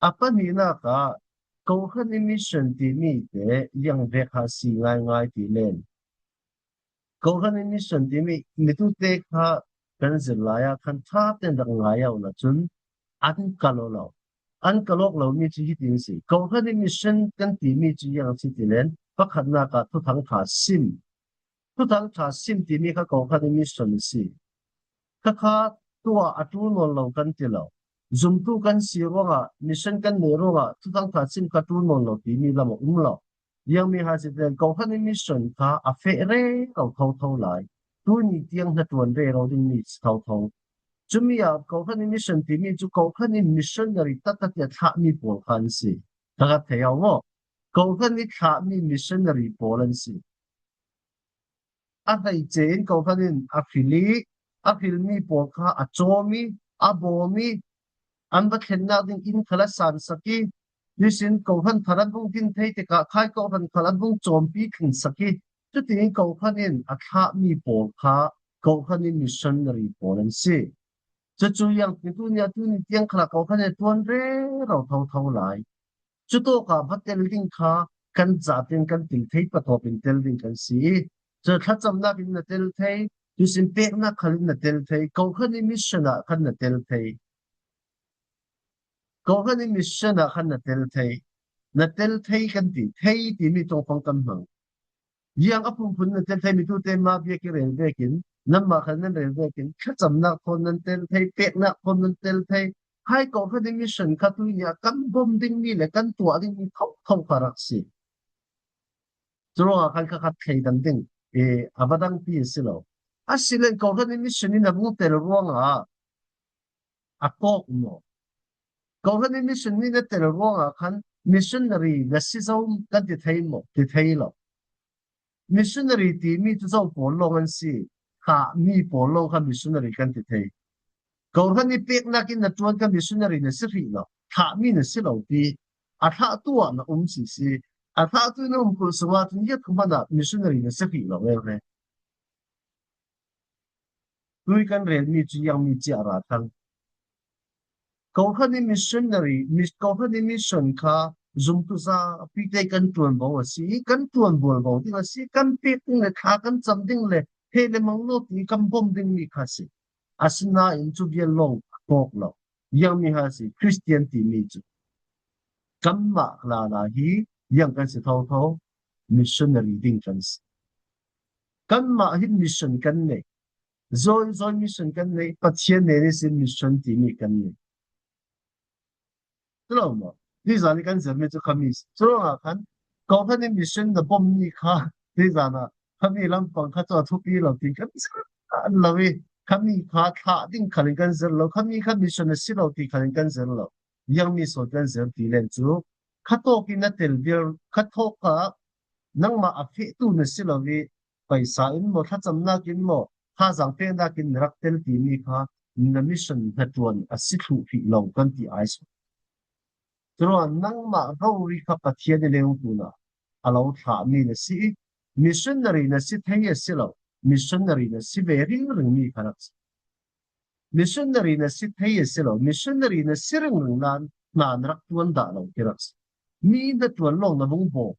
A pahnihnak ah, Kohhran i mission timi te ziang vek ha si ngaingai ti len. Kohhran i mission timi mitute kha kan zir lai ah khan ṭha tein rak ngai awk ahcun an kal aw lo. An kal awk lomi cu hitin si. Kohhran i mission kan timi cu ziang si ti len, pakhatnak ah Thuthang ṭha sim. Thuthang ṭha sim timi kha Kohhran i mission a si. Khakha tuah a ṭul nawn lo kan ti lo. Zumtu kan si ruangah, mission kan neih ruangah Thuthang ṭha sim kha ṭul nawn lo timi lam a um lo. Ziangmi ha si len, Kohhran i mission kha a feh rero thotho lai. Tuni tiang hnaṭuan rero dingmi si thotho. Cumi ah Kohhran i mission timi cu Kohhran i missionary taktak i a thlahmi pawl kha an si. Taktak thei aw maw? Kohhran i thlahmi missionary pawl an si. A hleice in Kohhran in a hril i, a hrilmi pawl kha a cawm i, a bawm i, an va thlennak ding inn khal a sansak i, tuisin Kohhran thar an vung din thei tikah khai Kohhran khal an vung cawmpi thlensak i, cutiin Kohhran in a thlahmi pawl kha Kohhran i missionary pawl an si. Cucu ziangtin tuni a tuni tiang khalah Kohhran in a ṭuan rero thotho lai. Cutawkah va tel ding kha kan zaten kan tel thei, patawp in tel ding kan si i, cu thlacamnak in na tel thei, tuisin peknak khal in na tel thei, Kohhran i mission ah khan na tel thei. Kohhran i mission ah khan na tel thei. Na tel thei kan ti, thei timi tongfang kan hmang. Ziang a phunphun na tel thei, mitute mah biak i rel vekin, nanmah khan nan rel vekin, thlacamnak thawn nan tel thei, peknak thawn nan tel thei. Hai Kohhran i mission kha tuni ah kan bawm dingmi le kan tuah dingmi thotho kha rak si. Curuangah khan khakhat thleidan ding, eh, a va dangpi a si lo. Asilen Kohhran i mission in a vung tel ruangah a tawk maw? Kohhran i mission nih na tel ruangah khan missionary na si zo kan ti thei maw? Ti thei lo. Missionary timi cu zo pawl lawng an si, thlahmi pawl lawng kha missionary kan ti thei. Kohhran i peknak in na ṭuan kha missionary na si hrih lo, thlahmi na si lo ti a thlahtu ah na um sisi. A thlahtu na um kulh sungah cun ziathum hmanh ah missionary na si hrih lo ve ve. Tui kan relmi cu ziangmi cia a ra thlang. Kohhran i missionary, mis-, Kohhran i mission kha zumtu zapi te kan ṭuanvo a si i, kan ṭuanvualvo ding a si, kan pek ding le thla kan cam ding le heh le mangno ti kan bawm dingmi kha a si. Asinain cu vial lawng a tawk lo. Ziangmi ha si, Khristian timi cu kanmah lala hi ziang kan si thotho, missionary ding kan si. Kanmah hin mission kan nei. Zawi zawi mission kan nei, Pathian nen ihsin mission timi kan nei. Culo maw? Tuzan i kan zirmi cu khami si. Curuangah khan Kohhran i mission na bawmmi kha tuzan ah khami lampang kha cu a thupi lo ti kan zir lo i, khami kha thlah ding khal in kan zir lo, khami kha mission a si lo ti khal in kan zir lo. Ziangmi sawn kan zir ti len cu khatawk in na tel vial, khatawk ah nangmah a fehtu na si lo i, paisa in maw, thlacamnak in maw, thazaang peknak in na rak tel timi kha na mission hnaṭuan a si thluh hrih lo kan ti ai sawn. Curuangah nangmah rori kha Pathian i leungtun ah a lo thlahmi na si i, missionary na si thei a si lo, missionary na si ve ringringmi kha rak si. Missionary na si thei a si lo, missionary na si ringring nan hna na rak ṭuan dah lo khi rak si. Mi hnaṭuan lawng na vung bawm.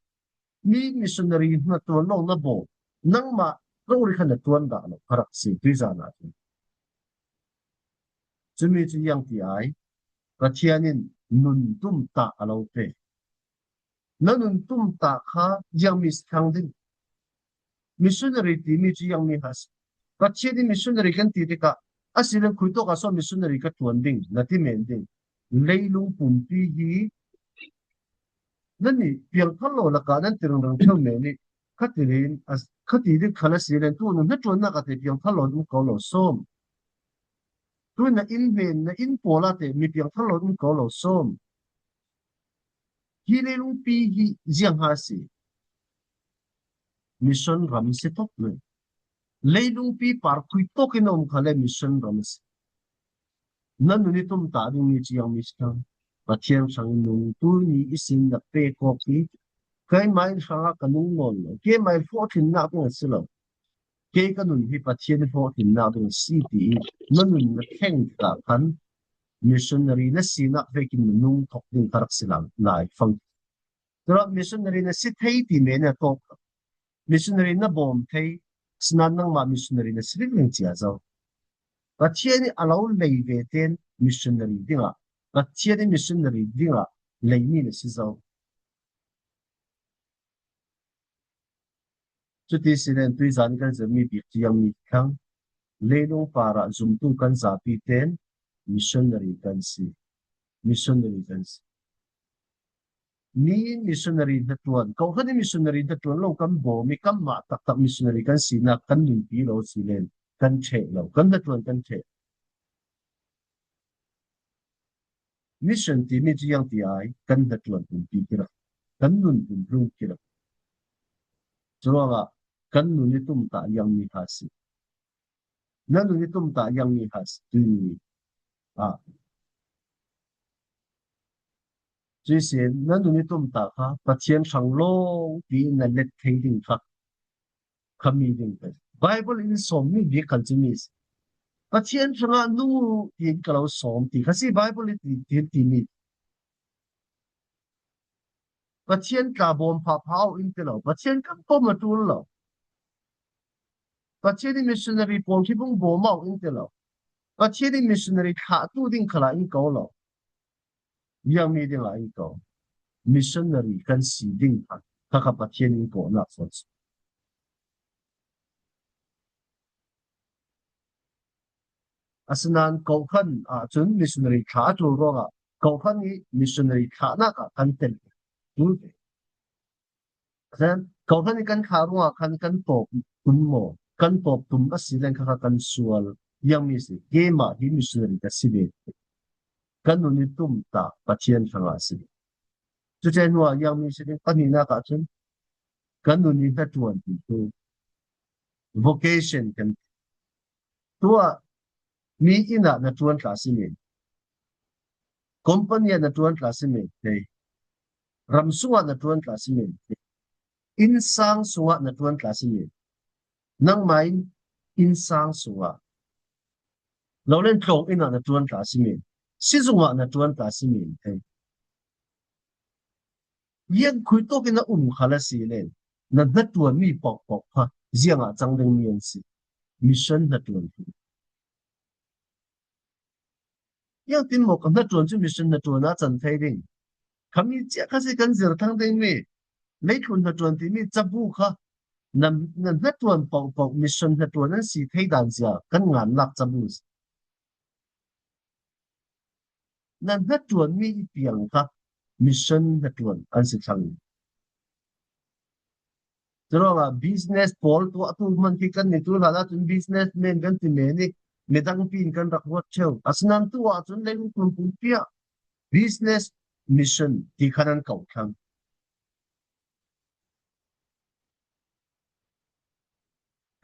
Mi missionary hnaṭuan lo na bawm, nangmah rori kha na ṭuan dah lo kha rak si tuizan ah cun. Cumi cu ziang ti ai, Pathian in nun tumtah a lo pe. Na nun tumtah kha ziangmi si thlang ding. Missionary timi cu ziangmi kha si. Pathian in missionary kan ti tikah, a si le khuitawk ah saw missionary ka ṭuan ding, na ti men ding. Leilung pumpi hi nannih piangthar lo lakah nan ti ringring ṭheu men i, khati le in a, khati ding khal a si le in, tu hnaṭuannak ah te piangthar lo in um ko lo sawm. Tu na inn hnen, na inn pawl ah te mi piangthar lo in um ko lo sawm. Hi leilungpi hi ziang ha si. Mission ram si tuk le. Leilungpi par khuitawk in a um kha le mission ram si. Na nun i tumtah dingmi cu ziangmi si thlang. Pathian hrang nung tuni i sin na pek awk hi. Keimah in hrangah ka nung nawn lo. Keimah in hlawhtlinnak ding a si lo. Kei ka nun hi Pathian i hlawhtlinnak ding a si ti i na nun na thleng tikah khan missionary na sinak vekin na nung thawk ding kha rak si lai fang. Curuangah missionary na si thei ti men a tawk. Missionary na bawm thei, asinain nangmah missionary na si ringring cia zo. Pathian i a lo lei ve tein missionary dingah, Pathian i missionary dingah leimi na si zo. Cuti si len tuizan kan zirmi bik cu ziangmi thlang, leilung parah zumtu kan zapi tein missionary kan si. Missionary kan si. Mi missionary hnaṭuan, kawhhran i missionary hnaṭuan lo kan bawm i kanmah taktak missionary kan sinak kan nunpi lo si len kan ṭheh lo, kan hnaṭuan kan ṭheh. Mission timi cu ziang ti ai, kan hnaṭuan pumpi khi rak, kan nun pumpi khi rak. Curuangah kan nun i tumtah ziangmi ha si. Na nun i tumtah ziangmi ha si. Tuni ah. Cuihsin na nun i tumtah kha Pathian hrang lawng tiin na let thei ding kha khami ding pei. Bible in sawmmi bik khal cumi si. Pathian hrangah nung uh tiin ka lo sawm ti kha si Bible in ti, ti, timi. Pathian tla bawm phah phah uh in ti lo. Pathian kan pom a ṭul lo. Pathian in missionary pawl khi bung bawm uh in ti lo. Pathian in missionary thlahtu ding khalah in ko lo. Ziangmi dingah in ko. Missionary kan si ding kha, kha kha Pathian in kawhnak fawn si. Asinain kawhhran ahcun missionary thlah a ṭul ruangah kawhhran i missionary thlahnak ah kan tel tul ve. Kawhhran i kan thlah ruangah khan kan tawp tum maw? Kan tawp tum a si len kha kha kan sual. Ziangmi si, keimah hi missionary ka si ve. Kan nun i tumtah Pathian hrangah a si ve. Cuti hnuah ziangmi si ding pahnihnak ahcun kan nun i hnaṭuan ti cu vocation kan ti. Tuah mi inn ah na ṭuan tla si men. Company ah na ṭuan tla si men. Hei. Ram sungah na ṭuan tla si men. Hei. Innsang sungah na ṭuan tla si men. Nangmah in innsang sungah. Lo len tlawng inn ah na ṭuan tla si men. Sizung ah na ṭuan tla si men. Hei. Ziang khuitawk in a um khal a si len, na hnaṭuanmi paohpaoh kha ziangah cang dingmi an si. Mission hnaṭuan. Ziangtin maw ka hnaṭuan cu mission hnaṭuan ah can thei ding? Khami cia kha si kan zir thang dingmi. Leitlun hnaṭuan timi cabu kha na, na hnaṭuan paohpaoh mission hnaṭuan an si thei dan zia kan ngannak cabu si. Na hnaṭuanmi i piang kha mission hnaṭuan an si thlang. Curuangah business pawl tuahtu hman khi kan ni tu hlan ahcun business men kan ti men i midang pin kan rak ruat ṭheu. Asinain tu ahcun leilung pumpi ah business mission ti khan an ko thlang.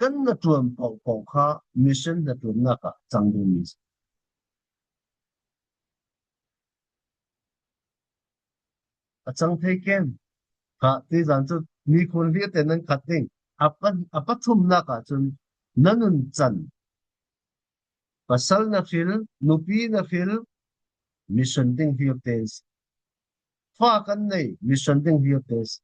Kan hnaṭuan paohpaoh kha mission hnaṭuannak ah cang dingmi si. A cang thei kem? Kha, tizan cu nikhun hlir te nan khat ding. A pa-, a pathumnak ahcun na nuncan. Pasal na hril, nupi na hril, mission ding hlir te an si. Fa kan nei, mission ding hlir te an si.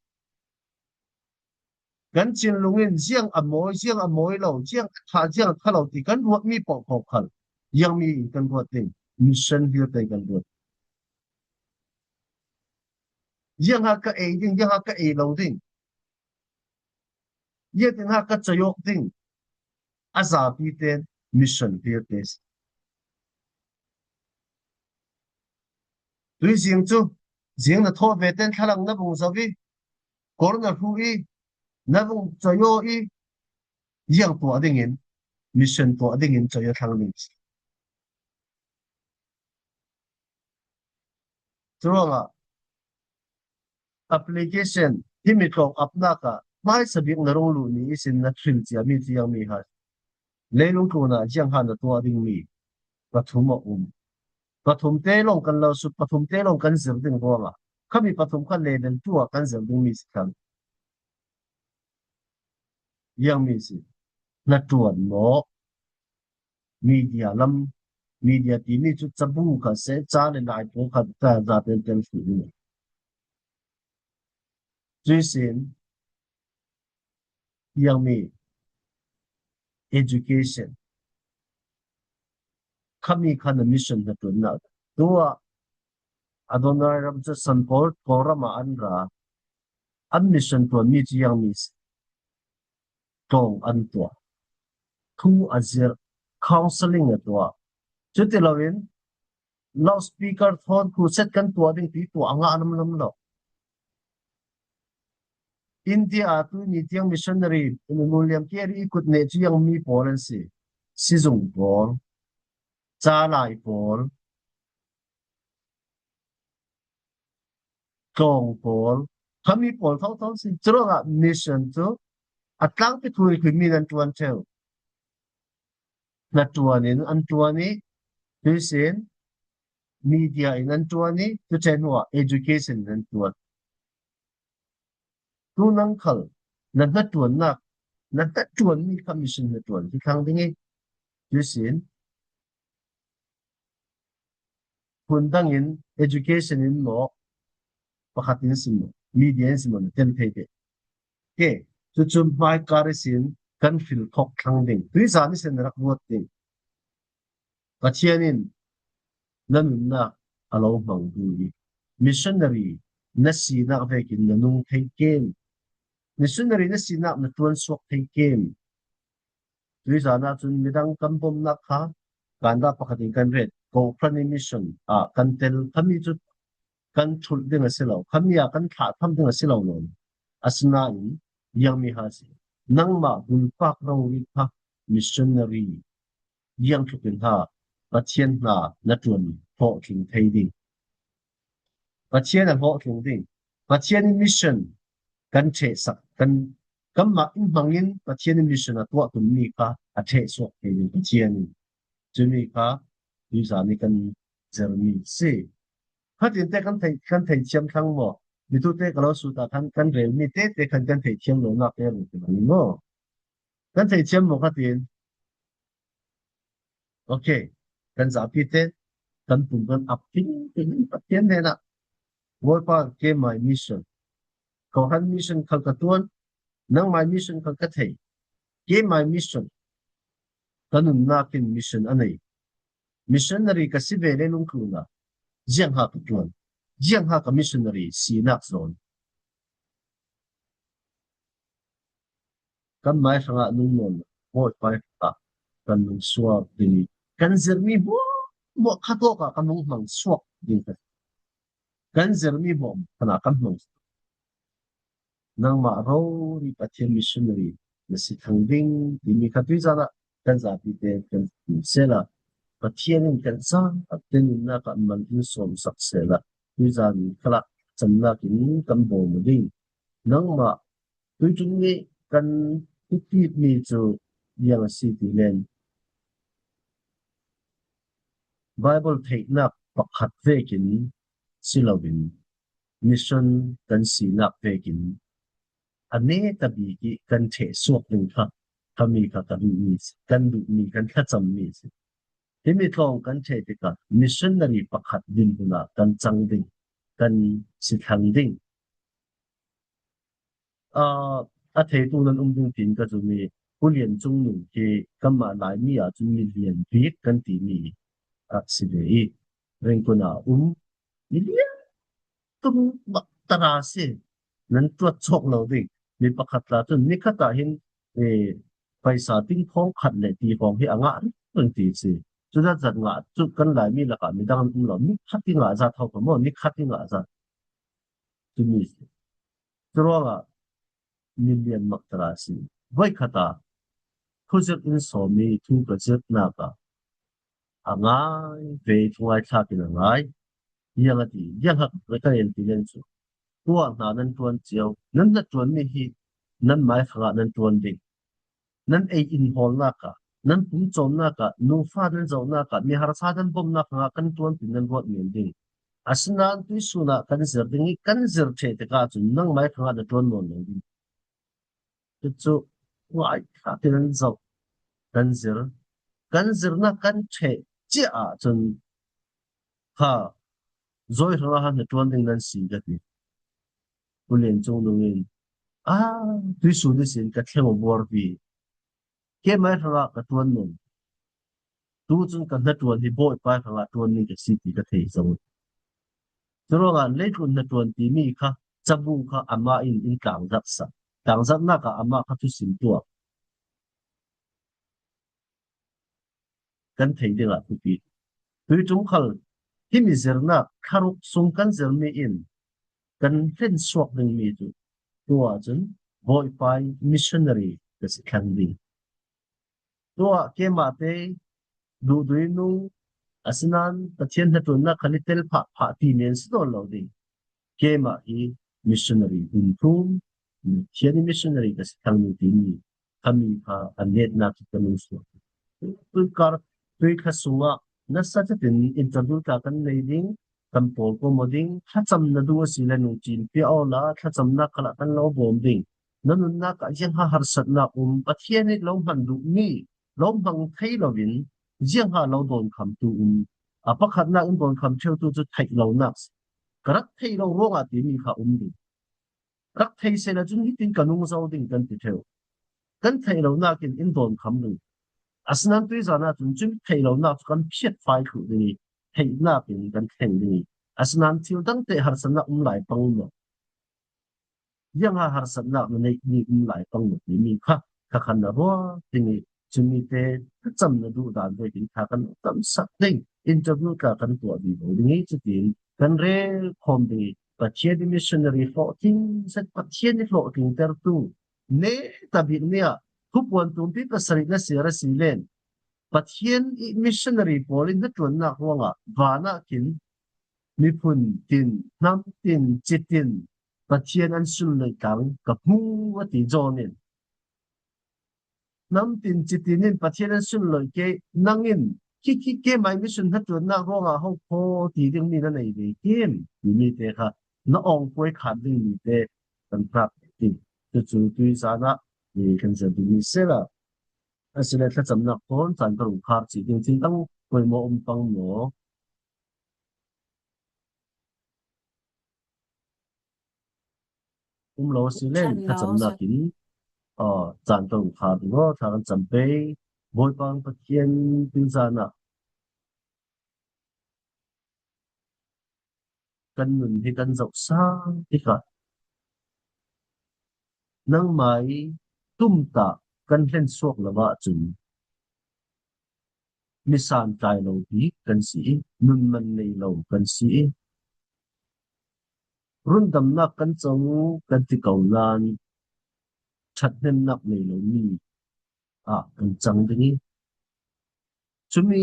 Kan thinlung in ziang a mawi, ziang a mawi lo, ziang a ṭha, ziang a ṭha lo ti kan ruatmi paohpaoh khal ziangmi in kan ruat ding, mission hlir tein kan ruat. Ziang ha ka ei ding, ziang ha ka ei lo ding, ziang tin ha ka cawi awk ding, a zapi ten mission hlir te si. Tui zing cu, zing na thawh ve ten thlalang na vung zo i, kawr na hru i, na vung cawi aw i, ziang tuah dingin, mission tuah dingin cawi aw thlang ding si. Curuangah application himi tlawng apnak ah hmaisa bik na rung luh ni ihsin na thil ciami ziangmi ha. Leilung tlunah ziang ha na tuah dingmi pathum a um. Pathum te lawng kan lo sut, pathum te lawng kan zir ding ruangah khami pathum kha level two ah kan zir dingmi si khan ziangmi si. Na ṭuan maw? Media lam, media timi cu cabu kha se, ca le lai pawl kha ta za ten ten hruh ding. Cuihsin, ziangmi education, khami kha na mission na ṭuannak. Tuah Adoniram cu Saint Paul Kawlram ah an ra, an mission ṭuanmi cu ziangmi si. Tlawng an tuah, thu a zirh, counseling a tuah. Cuti loin loudspeaker thawn crusade kan tuah ding ti tuah a ngah lamlam lo. India ah tuni tiang missionary William Carey i kut nih cu ziangmi pawl an si. Sizung pawl, calai pawl, tlawng pawl, khami pawl thotho si. Curuangah mission cu a tlangpi thu in khuimi nan ṭuan ṭheu. Hnaṭuan in an ṭuan i, tuihsin media in an ṭuan i, tuṭhen hnuah education in an ṭuan. Tu nang khal na hnaṭuannak, na hnaṭuanmi kha mission hnaṭuan hi thlang ding i, tuihsin phundang in education in maw, pakhat in si maw, media in si maw, na tel thei te. Ke, cucu hmaikar ihsin kan hril thawk thlang ding. Tuizan ihsin na rak ruat ding. Pathian in na nunnak a lo hmang duh i, missionary na sinak vekin na nung thei kem. Missionary na sinak na ṭuan suak thei kem. Tuizan ahcun midang kan bawmhnak kha kan dah pakhat in kan ret. Kohhran i mission ah kan tel, khami cu kan ṭhulh ding a si lo, khami ah kan thlahtham ding a si lo lo. Asinain ziangmi ha si, nangmah bulpak rori kha missionary ziangtluk in ha Pathian hna na ṭuan hlawhtling thei ding. Pathian a hlawhtling ding. Pathian in mission kan ṭhehsak, kan, kanmah in hmangin Pathian in mission a tuah tummi kha a ṭheh suak thei ding Pathian in. Cumi kha tuizan i kan zirmi si. Khatinte kan thei, kan theithiam thlang maw? Mitute ka lo sut ah khan kan relmi tete khan kan theithiam lonak te rung ti bang maw? Kan theithiam maw khatin? Okay. Kan zapi te kan pum kan ap ting ting Pathian hnenah, Bawipa, keimah mission, kohhran mission khal ka ṭuan, nangmah mission khal ka thei, keimah mission, ka nunnak in mission a nei. Missionary ka si ve le lungtlun ah ziang ha ka ṭuan, ziang ha ka missionary sinak zawn. Kanmah hrangah nung nawn lo, Bawipa hrangah kan nung suak ding i, kan zirmi hmuahhmuah kha tawkah kan nung hmang suak ding kha, kan zirmi hmuahhmuah khan kan hmang suak. Nangmah rori Pathian missionary na si thlang ding timi kha tuizan ah kan zapi te kan ti sehla, Pathian in kan zapi te nunnak ah mal in sawmsak sehla, tuizan khalah camnak in kan bawm ding. Nangmah tuiṭum nih kan i ṭitmi cu ziang a si ti len, Bible theihnak pakhat vekin si loin, mission kan sinak vekin a neta bik i kan ṭheh suak ding kha, khami kha ka duhmi si, kan duhmi, kan thlacammi si. Himi tlawng kan ṭheh tikah missionary pakhat dinhmun ah kan cang ding, kan si thlang ding. Aa, a theitu nan um ding tiin ka zum i, Pu Lian Cung Nung hi kanmah Laimi ah cun mi lian bik kan timi a si ve i, Rengkun ah um mi lian tum bak tara si. Nan tuat cawk lo ding. Mi pakhat tla cun nikhat ah hin, eh, paisa ting khawng khat le ti khawng hi a ngah ringring ti si. Cu zat zat ngah cu kan Laimi lakah midang an um lo. Nikhat i ngah zat hau kha maw, nikhat i ngah zat. Cumi si. Curuangah milian mak tara si. Voikhat ah thuzirh in sawm i thu ka zirhnak ah a ngai ve, thungai thlak in a ngai. Ziang a ti, ziang hak na ka en ti len cu. Tuah hna nan ṭuan cio, nan hnaṭuanmi hi nan mai hrangah nan ṭuan ding. Nan ei in hawlnak ah, nan pumcawmnak ah, nufa nan zohnak ah, mi harsa nan bawmnak hrangah kan ṭuanpi nan ruat men ding. Asinain tuisun ah kan zir ding i kan zir ṭheh tikah cun nangmai hrangah na ṭuan nawn lo ding. Cucu ngai kha ti nan zoh, kan zir, kan zirnak kan ṭheh cia ah cun kha zawi hrangah hnaṭuan ding nan si ka ti. Pu Lian Cung Nung in, "Ah, tuisun ihsin ka thleng aw buarpi. Keimai hrangah ka ṭuan nawn. Tu cun ka hnaṭuan hi Bawipa hrangah ṭuan ning ka si ti ka thei zo. Curuangah leitlun hnaṭuan timi kha cabu kha amah in in tlangzarhsak. Tlangzarhnak ah amah kha thusim tuah kan thei dingah thupi. Tuiṭum khal himi zirnak thlaruk sung kan zirmi in kan hlensuak dingmi cu tuah cun Bawipa i missionary ka si thlang ding. Tuah keimahte duhdui nung, asinain Pathian hnaṭuannak kha litel phah phah ti men si nawn lo ding. Keimah hi missionary hun thum, Pathian i missionary ka si thlang ding timi khami kha a netnak cu ka nung suak. Tuikar, tuithla sungah nasa takin interview tla kan nei ding, kan pawlkom aw ding, thlacam na duh a si le nung cinpi aw la, thlacamnak khalah kan lo bawm ding. Na nunnak ah ziangha harsatnak um, Pathian nih lo hman duhmi, lo hmang thei loin, ziangha lo dawnkhamtu um. A pakhatnak in dawnkam ṭheutu cu theih lonak si. Ka rak theih lo ruangah timi kha um ding. Rak thei sehla cun hitin ka nung zo ding kan ti ṭheu. Kan theih lonak in in dawnkam ding. Asinain tuizan ahcun cun theih lonak cu kan phiat fai thluh ding i, theihnak in kan thleng ding i, asinain thil dangte harsatnak um lai pang lo. Ziangha harsatnak na neihmi um lai pang lo timi kha, kha khan na ruah ding i, cumi te thlacam na duh dan vekin kha kan tamsak ding, interview tla kan tuah vivo ding i, cutin kan rel khawm ding i, Pathian i missionary hlawhtling zet, Pathian i hlawhtling tertu, neta bik ni ah thupuan tumpi pasarih na si a si len, Pathian i missionary pawl in hnaṭuannak ruangah van ah khin miphun tin, hnam tin, ci tin Pathian an sunloih tlang ka hmu a ti John in. Hnam tin, ci tin in Pathian an sunloih ke, nang in khi khi keimai mission hnaṭuannak ruangah ho phaw ti dingmi na nei ve kim? Timi te kha na awng puai khat dingmi te kan hngak ti. Cucu tuizan ah kan zir dingmi sela. Asile thlacamnak thawn caan ka rung khar cih ding thil dang poimawh um pang maw? Um lo si len thlacamnak in, aa, caan ka rung khar ding aw, thla kan cam pei. Bawipa Pathian tuizan ah kan nun hi kan zoh sang tikah nangmai tumtah kan hlensuak lo ahcun mi santlai lo bik kan si i, nun man nei lo kan si i, rundamnak kan co kan ti ko nain ṭhathnemnak nei lomi ah kan cang ding i, cumi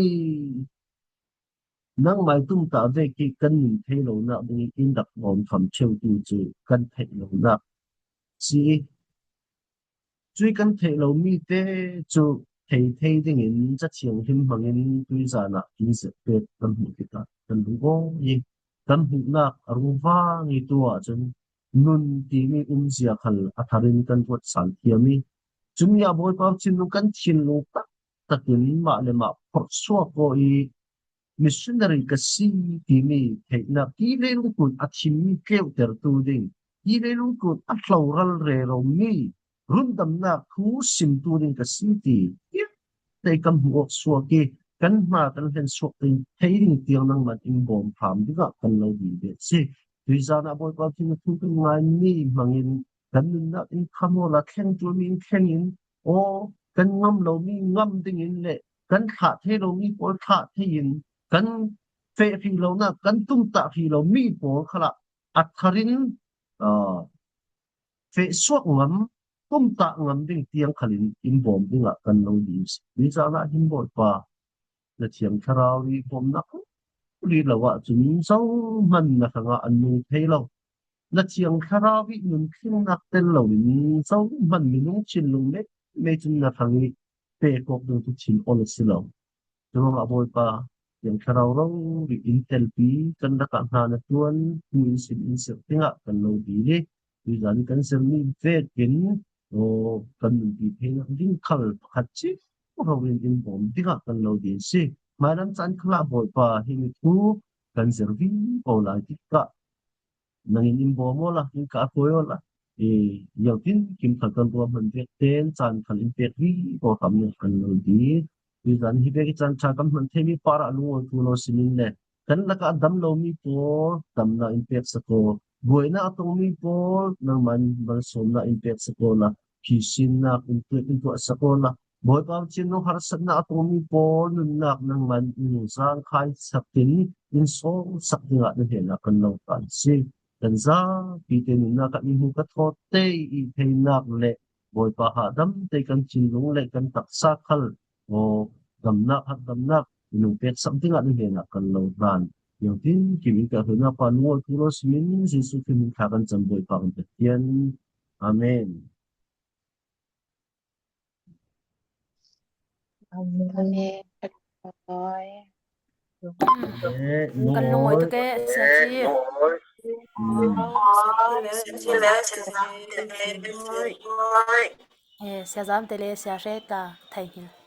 nangmai tumtah vek i kan nun thei lonak ding i in rak lawm kham ṭheutu cu kan theih lonak si i, cui kan theih lomi te cu thei thei dingin Cathiang hlim hmangin tuizan ah in zirh pek kan hmuh tikah kan lungawi i, kan hmuhnak a rung vang i tu ahcun nun timi umzia khal a thar in kan ruat sal thiam i, cumi ah Bawipa thinlung kan thinlung tak takin mah le mah phorh suak aw i, missionary ka si timi theihnak, hi leilung kun a thimmi tleuhtertu ding, hi leilung kun a hloral reromi rundamnak thu simtu ding ka si ti, tei kan hmuh awk suak i kan hna kan hlen suak ding thei ding tiang nangman in bawm hram dingah kan lo dil ve si. Tuizan ah Bawipa thin thu kan ngaimi hmangin kan nunnak in kham awla thleng ṭulmi in thlengin, aw, kan ngam lomi ngam dingin le kan thlah thei lomi pawl thlah thei in kan feh hrih lonak kan tumtah hrih lomi pawl khalah a tharin, aa, feh suak ngam, tumtah ngam ding tiang khalin in bawm dingah kan lo dil si. Tuizan ah hin Bawipa, na Thiang Thlarau i bawmnak rih lo ahcun zohman na hrangah an nung thei lo. Na Thiang Thlarau i nun thlingnak tel loin zohman minung thinlung mei mei cun na hrang i pek awk ding cu thin awl a si lo. Curuangah Bawipa, Thiang Thlarau rori in telpi kan lakah hna na ṭuan, thu in sim in serh dingah kan lo dil i, tuizan i kan sermi vekin, aw, kan nunpi theinak ding khal pakhat ci rori in in bawm dingah kan lo dil si. Hmailam caan khalah Bawipa, himi thu kan ser vivo lai tikah nangin in bawm awla, in kah hruai awla, i, ziangtin kim khal kan ruah hman vek tein caan khal in pek vivo hram ning kan lo dil. Tuizan hi vek i caan ṭha kan hman theimi parah lungawi thu lo simin le kan lakah dam lomi pawl damnak in pek sak aw. Buainak a tongmi pawl nangman malsawmnak in pek sak awla, phisinnak in tuah, in tuah sak awla, Bawipa Pathian nung harsatnak a tongmi pawl nunnak nangman in zangkhai sak in in sawm sak dingah na hnenah kan lo kan si. Kan zapi te nunnak ah i hmu ka thawt te i theinak le Bawipa hahdam te kan thinlung le kan taksa khal, aw, damnak, hahdamnak i nung pek sak dingah na hnenah kan lo hlan. Ziangtin kim in ka hruainak pa lungawi thu lo simin Jesuh Khrih hmin thla kan cam Bawipa kan Pathian. Amen. Amen. Kan lungawi tuk e, Sia Ci. Mm. Eh, Sia Zam te le Sia Hre ta thei hngin.